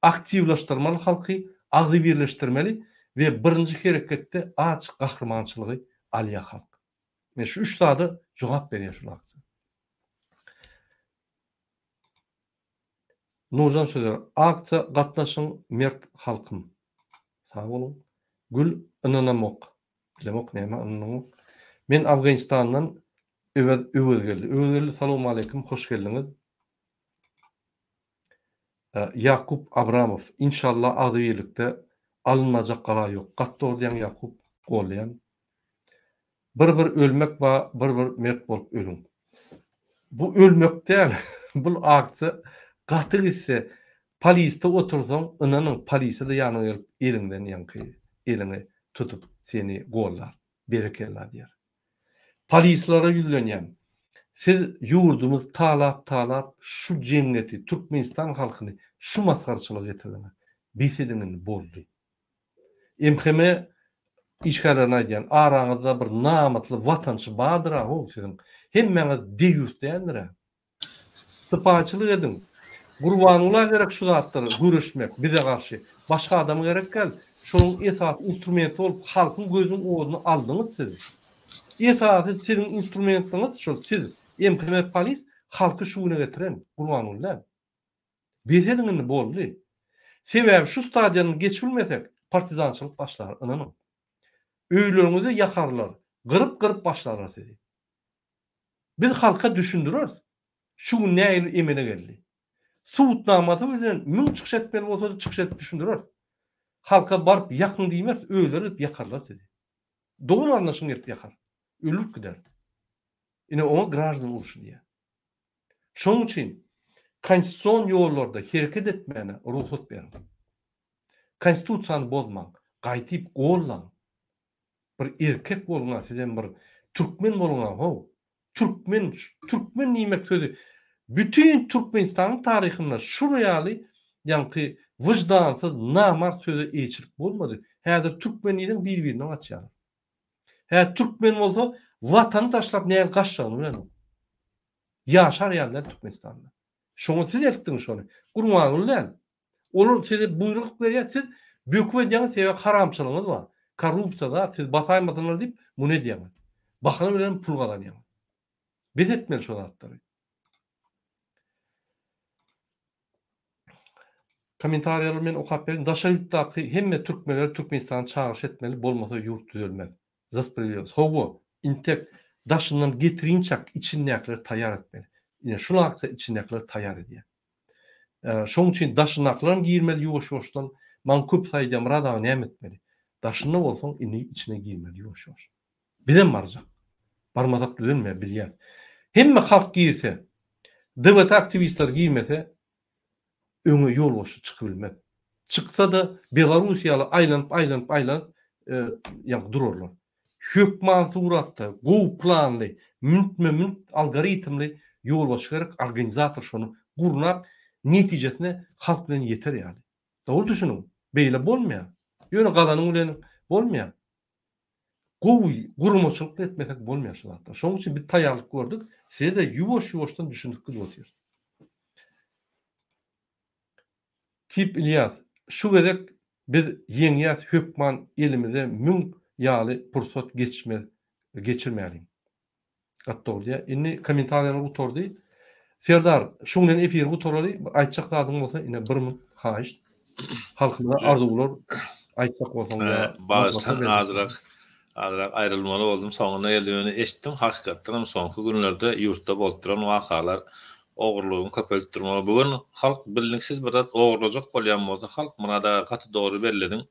Aktiwlaşdyrmaly halky, agzybirleşdirmeli we birinji hereketde aç gahrymançylygy alýar halk. Men şu üç zada jogap berýär şul aksiýa. Nurjan Sözer, aksiýa gatnaşyň mert halkym. Sag boluň. Gül ynanamok. Bilemok näme ynanyňok. Men Afganistandan Öwez Öwezgeldi. Öwezgeldi salowmaleýkim hoş geldiňiz. Ýakup Abramow inşallah agzybirlikde alynmajak gala ýok. Gaty dogry diýýäň Ýakup goldaýan. Bir bir ölmek ba bir bir mert bolup ölüň. Bu ölmek däl bul aksiýa gaty gitse polisde otursaň ynanyň polisiýada ýanyňa gelip eliňden ýaňky eliňi tutup seni goldar berekella diýer. Polislere ýüzlenýän siz ýurdumyzy talap talap şu jemgyýeti Türkmenistan halkyny şu masgaraçylyga getirdiňiz bes ediň indi boldy. MHM işgärlerine aýdýan, araňyzda bir namysly watançy bardyr-a how siziň. Hemmäňiz deýýus däldir-ä. Sypaýyçylyk ediň. Gurbangula gerek şu zatlar göreşmek bize garşy. Başga adama gerek däl. Şonuň esasy instrumenti bolup halkyň gözüniň oduny aldyňyz siz. Esasy siziň instrumentiňiz şol siz MHM polis halky şu güne getiren Gurbanguly däl. Bes ediň indi boldy. Sebäbi şu stadiýany geçibilmesek partizançylyk başlar ynanyň. Öýleriňizi ýakarlar, gyryp gyryp başlarlar sizi. Biz halka düşündireris. Şu gün nähili emele geldi. Subutnamasy bilen müň çykyş etmeli bolsady çykyş edip düşündireris. Halka baryp ýakyň diýmeris, özleri gidip ýakarlar sizi. Dogan garyndaşyň gelip ýakar. Öldürip gider. Ine oňa graždan urşy diýýär. Şonuň üçin konstitusion ýollarda hereket etmäne rugsat beriň. Konstitusiýany bozmaň, gaýtyp gollaň. Bir erkek boluňa sizem bir türkmen boluňa how. Türkmen, türkmen diýmek sözi bütin Türkmenistanyň taryhynda şular ýaly ýaňky wyždansyz namart söze eýeçilik bolmady. Häzir türkmen diýseň bir-birinden gaçýarlar. Hä türkmen bolsa watany taşlap näl gaçjagyny bilenok. Ýaşar ýaly däl Türkmenistanda. Şoňa siz eltdiňiz şony. Gurbanguly däl. Olar size buýruk berýär, siz böküp edýäňiz sebäbi haramçylygyňyz bar. Korrupsiýa zat, siz basaýmasynlar diýip muny edýäňiz. Bahana bilen pul gazanýaňyz. Bes etmeli şo zatlary. Kommentariýalary men okap berin. Daşary ýurtdaky hemme türkmenleri Türkmenistana çagyryş etmeli bolmasa ýurt düzelmez. Za spravedlivost. Hawa, intek daşyndan getirinçak içindäkileri taýýar etmeli. Ine şul aksiýa içindäkileri taýýar edýär. Şoň üçin daşyndakylaram girmeli ýuwaş-ýuwaşdan. Maňa köpüsi aýdýar Myrat aga näme etmeli? Daşynda bolsaň indi içine girmeli ýuwaş-ýuwaş. Bizem barjak. Barmasak düzelmeýär bilýäs. Hemme halk girse. DWT aktiwistleri girmese öňe ýolbaşçy çykybilmez. Çyksa-da Belarus ýaly aýlanyp aýlanyp aýlanyp ýaňky durarlar. Hökman suratda gowy planly münütme-münüt algoritmli ýolbaşçy gerek organizator şony gurnap netijesine halk bilen ýeter ýaly. Dogry düşüniň. Beýle bolmaýar. Ýöne galanyň bilen bolmaýar. Gowy guramaçylykly etmesek bolmaýar şu zatlar. Şonuň üçin biz taýýarlyk gördük. Size-de ýuwaş-ýuwaşdan düşündirip gidip otyrys. Tip Ilýas, şu gezek biz ýeňýäs hökman elimize müň ýaly pursat geçmez geçirmäliň. Gaty dogry diýýär. Indi kommentariýalar gutardy. Serdar, şuň bilen efiri gutaraly. Aýtjak zadyň bolsa ine bir minut haýyşt. Halkymyza arzuwlar aýtjak bolsaň ýa Bagyşlaň azrak azrak aýrylmaly boldum. Soňuna geldim ýöne eşitdim hakykatdan hem soňky günlerde ýurtda bolup duran wakalar ogurlygyň köpelip durmagy. Bu gün halk bilniksiz bir zat ogurlajak bolýan bolsa halk Myrat aga gaty dogry bellediň.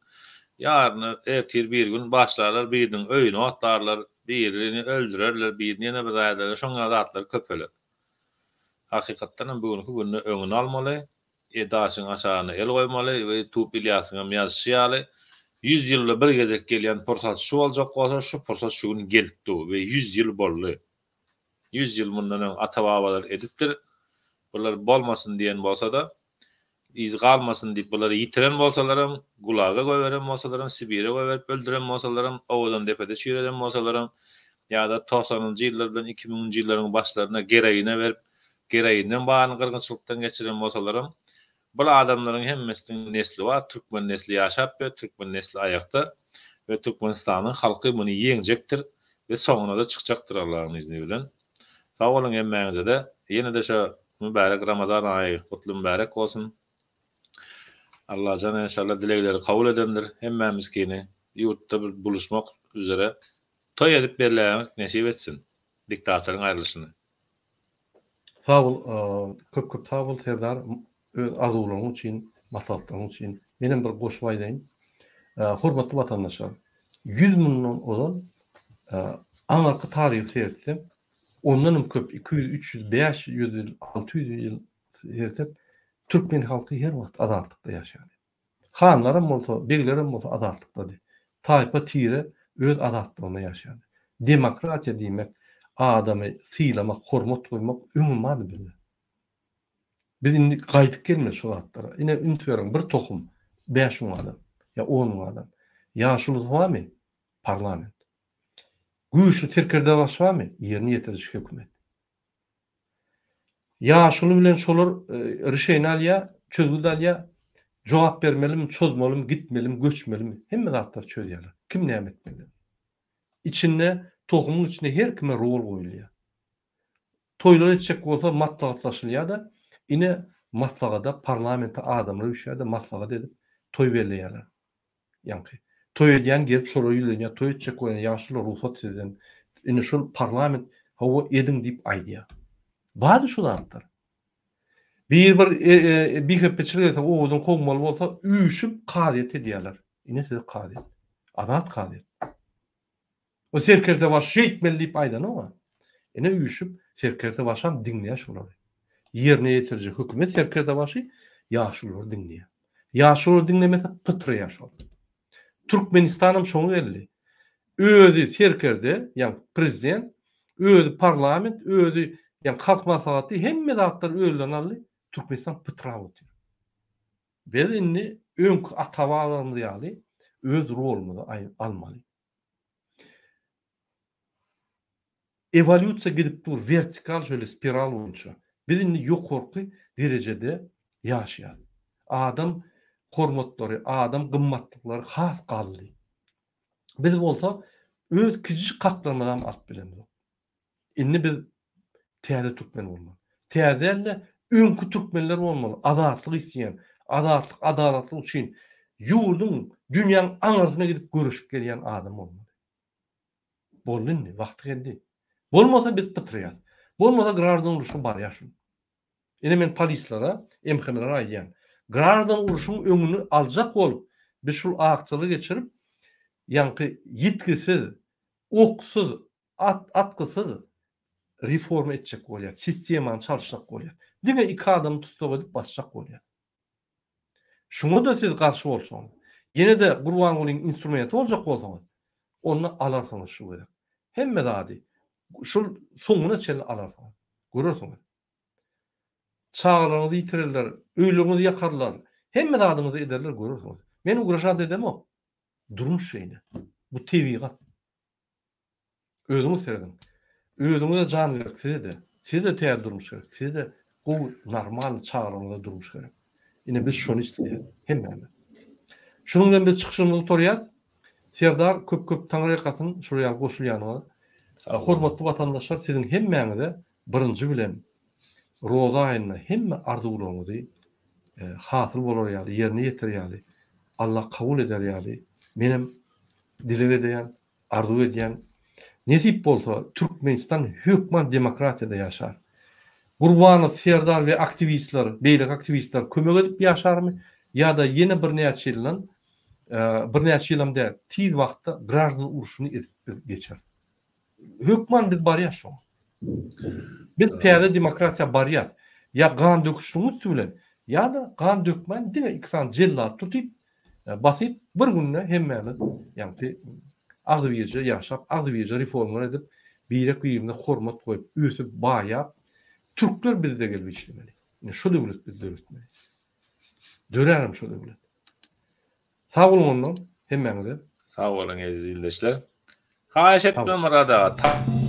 Ýaryna ertir birigün başlarlar biriniň öýüni otlarlar Birini öldürerler, birini ýene bir zat ederler, şoň ýaly zatlar köpeler. Hakykatdan hem bu günki günde öňüni almaly, e daşyň aşagyna el goýmaly we Tup Ilýasyň hem ýazyşy ýaly, ýüz ýylda bir gezek gelýän pursat şu boljak bolsa, şu pursat şu gün gelip dur we ýüz ýyl boldy. Ýüz ýyl mundan öň ata-babalar edipdir. Bular bolmasyn diýen bolsa-da, Yz galmasyn diýip bulary ýitiren bolsalaram, gulaga goýberen bolsalaram, Sibire goýberip öldüren bolsalaram, Owadandepede çüýreden bolsalaram, ýa-da togsanynjy ýyllar bilen iki müňünji ýyllaryň başlarynda geroine berip, geroinden baryny gyrgynçylykdan geçiren bolsalaram, bul adamlaryň hemmesiniň nesli bar, türkmen nesli ýaşap ýör, türkmen nesli aýakda we Türkmenistanyň halky muny ýeňjekdir we soňuna-da çykjakdyr Allahyň izni bilen. Sag boluň hemmäňizede. Ýene-de şo Mübärek Ramazan aýy gutly mübärek bolsun. Allajan enşalla dilegleri kabul edendir hemmämizkini ýurtda bir buluşmak üzere toý edip bellämek nesip etsin diktatoryň aýrylyşyny. Sag bol köp köp sag bol Serdar öz arzuwlaryň üçin maslahatlaryň üçin menem bir goşup aýdaýyn hormatly watandaşlar 100 mundan ozal aňyrky taryhy seretsem Ondanam köp, 200, 300, 500 ýyl, 600 ýyl sersek, türkmen halky her wagt azatlykda ýaşady. Hanlaram bolsa, beglerem bolsa azatlykdady. Taýpa, tire öz azatlygynda ýaşady. Demokratiýa diýmek, adamy sylamak, hormat goýmak öňem bardy bizde. Biz indi gaýdyp gelmeli şo zatlara. Ine, üns beriň, bir tohum, 5000 adam ýa 10 müň adam. Ýaşulusy barmy? Parlament. Güýçli serkerdebaşy barmy? Ýerine ýetiriji hökümet. Ýaşuly bilen şolar rişeni alýar, çözgüt alýar. Jogap bermelimi, çozmalymy, gitmelimi, göçmelimi? Hemme zatlary çözýärler. Kim näme etmeli? Içinde, tohumyň içinde her kime rol goýulýar. Toýlar etjek bolsa maslahatlaşylýar-da, ine maslahada parlamente adamlar üýşýär-de maslahat edip toý belleýärler. Ýaňky toý edýän gelip şolara ýüzlenýär, toý etjek bolýan ýaşuly rugsat sizden. Indi şol parlament hawa ediň diýip aýdýar. Bardy şu zatlar. Bir bir bihepbeçilik etse owadan kowmaly bolsa üýşüp kazyýet edýärler. Ine size kazyýet. Azat kazyýet. O serkerdebaşy şeýtmeli diýip aýdanok-a. Ine üýşüp serkerdebaşam diňleýär şolary. Ýerine ýetiriji hökümet serkerdebaşy ýaşululary diňleýär. Ýaşululary diňlemese pytraýar şol. Türkmenistanam şoňa geldi. Özi serkerde, ýagny prezident, özi parlament, özi ýagny halk maslahaty hemme zatlary özlerine aldy. Türkmenistan pytrap otyr. Biz indi öňki ata-babalarymyz ýaly öz rolumyzy almaly. Ewolýusiýa gidip dur wertikal şöyle spiral boýunça. Biz indi ýokarky derejede ýaşaýas. Adam hormatlary, adam gymmatlyklary has galdy. Biz bolsa öz kiçijik haklarymyzam alyp bilemzok. Indi biz täze türkmen bolmaly. Täze däl-de, öňki türkmenler bolmaly. Azatlyk isleýän, azatlyk, adalatlyk üçin ýurduň, dünýäň aňyrsyna gidip göreşip gelýän adam bolmaly. Boldy indi, wagty geldi. Bolmasa biz pytraýas. Bolmasa graždan urşa barýar şu. Ine men polislere, MHM-lere aýdýan. Graždan urşuň öňüni aljak bolup, biz şul aksiýalary geçirip, ýaňky ýitgisiz, oksuz, at atgysyz. reforma etjek bolýas, sistemany çalyşjak bolýas. Diňe iki adamy tussag edip basjak bolýas. Şuňa-da siz garşy bolsaňyz, ýene-de Gurbangulyň instrumenti boljak bolsaňyz, onda alarsyňyz şu gezek. Hemme zady şul soňuna çenli alarsyňyz. Görersiňiz. Çagalaryňyzy ýitirerler, öýleriňizi ýakarlar, hemme zadyňyzy ederler görersiňiz. Men ugražat edemok. Durmuş şeýle. Bu tebigat. Özüňiz serediň. Özüňize jan gerek size-de. Size-de täze durmuş gerek. Size-de gowy normal çagalaryňyza durmuş gerek. Ine biz şony isleýäris hemmämiz. Şunuň bilen biz çykyşymyzy gutarýas. Serdar köp köp taňryýalkasyn şular ýaly goşulýanyňyza. Hormatly watandaşlar siziň hemmäňize birinji bilen roza aýynda hemme arzuwlaryňyzy hasyl bolar ýaly ýerine ýeter ýaly Allah kabul eder ýaly menem dileg edeýän. Arzuw edýän. Nesip bolsa Türkmenistan hökman demokratiýada ýaşar. Gurbanow Serdar we aktiwistler, beýleki aktiwistler kömek edip ýaşarmy ýa-da ýene birnäçe ýyldan, birnäçe ýylam däl, tiz wagtda graždan urşuny edip biz geçeris. Hökman biz barýas şoňa. Biz täze demokratiýa barýas. Ýa gan döküşligiň üsti bilen, ýa-da gan dökmän diňe iki sany jellady tutyp, basyp bir günde hemmämiz ýaňky agzybirje ýaşap, agzybirje reformalar edip, birek-birimize hormat goýup, ösüp, baýap, türkler bizde gelip işlemeli. Ine şo döwlet biz döretmeli. Dörärem şo döwlet. Sag boluň onda hemmäňize. Sag boluň eziz ildeşler. Haýyş etme Myrat aga.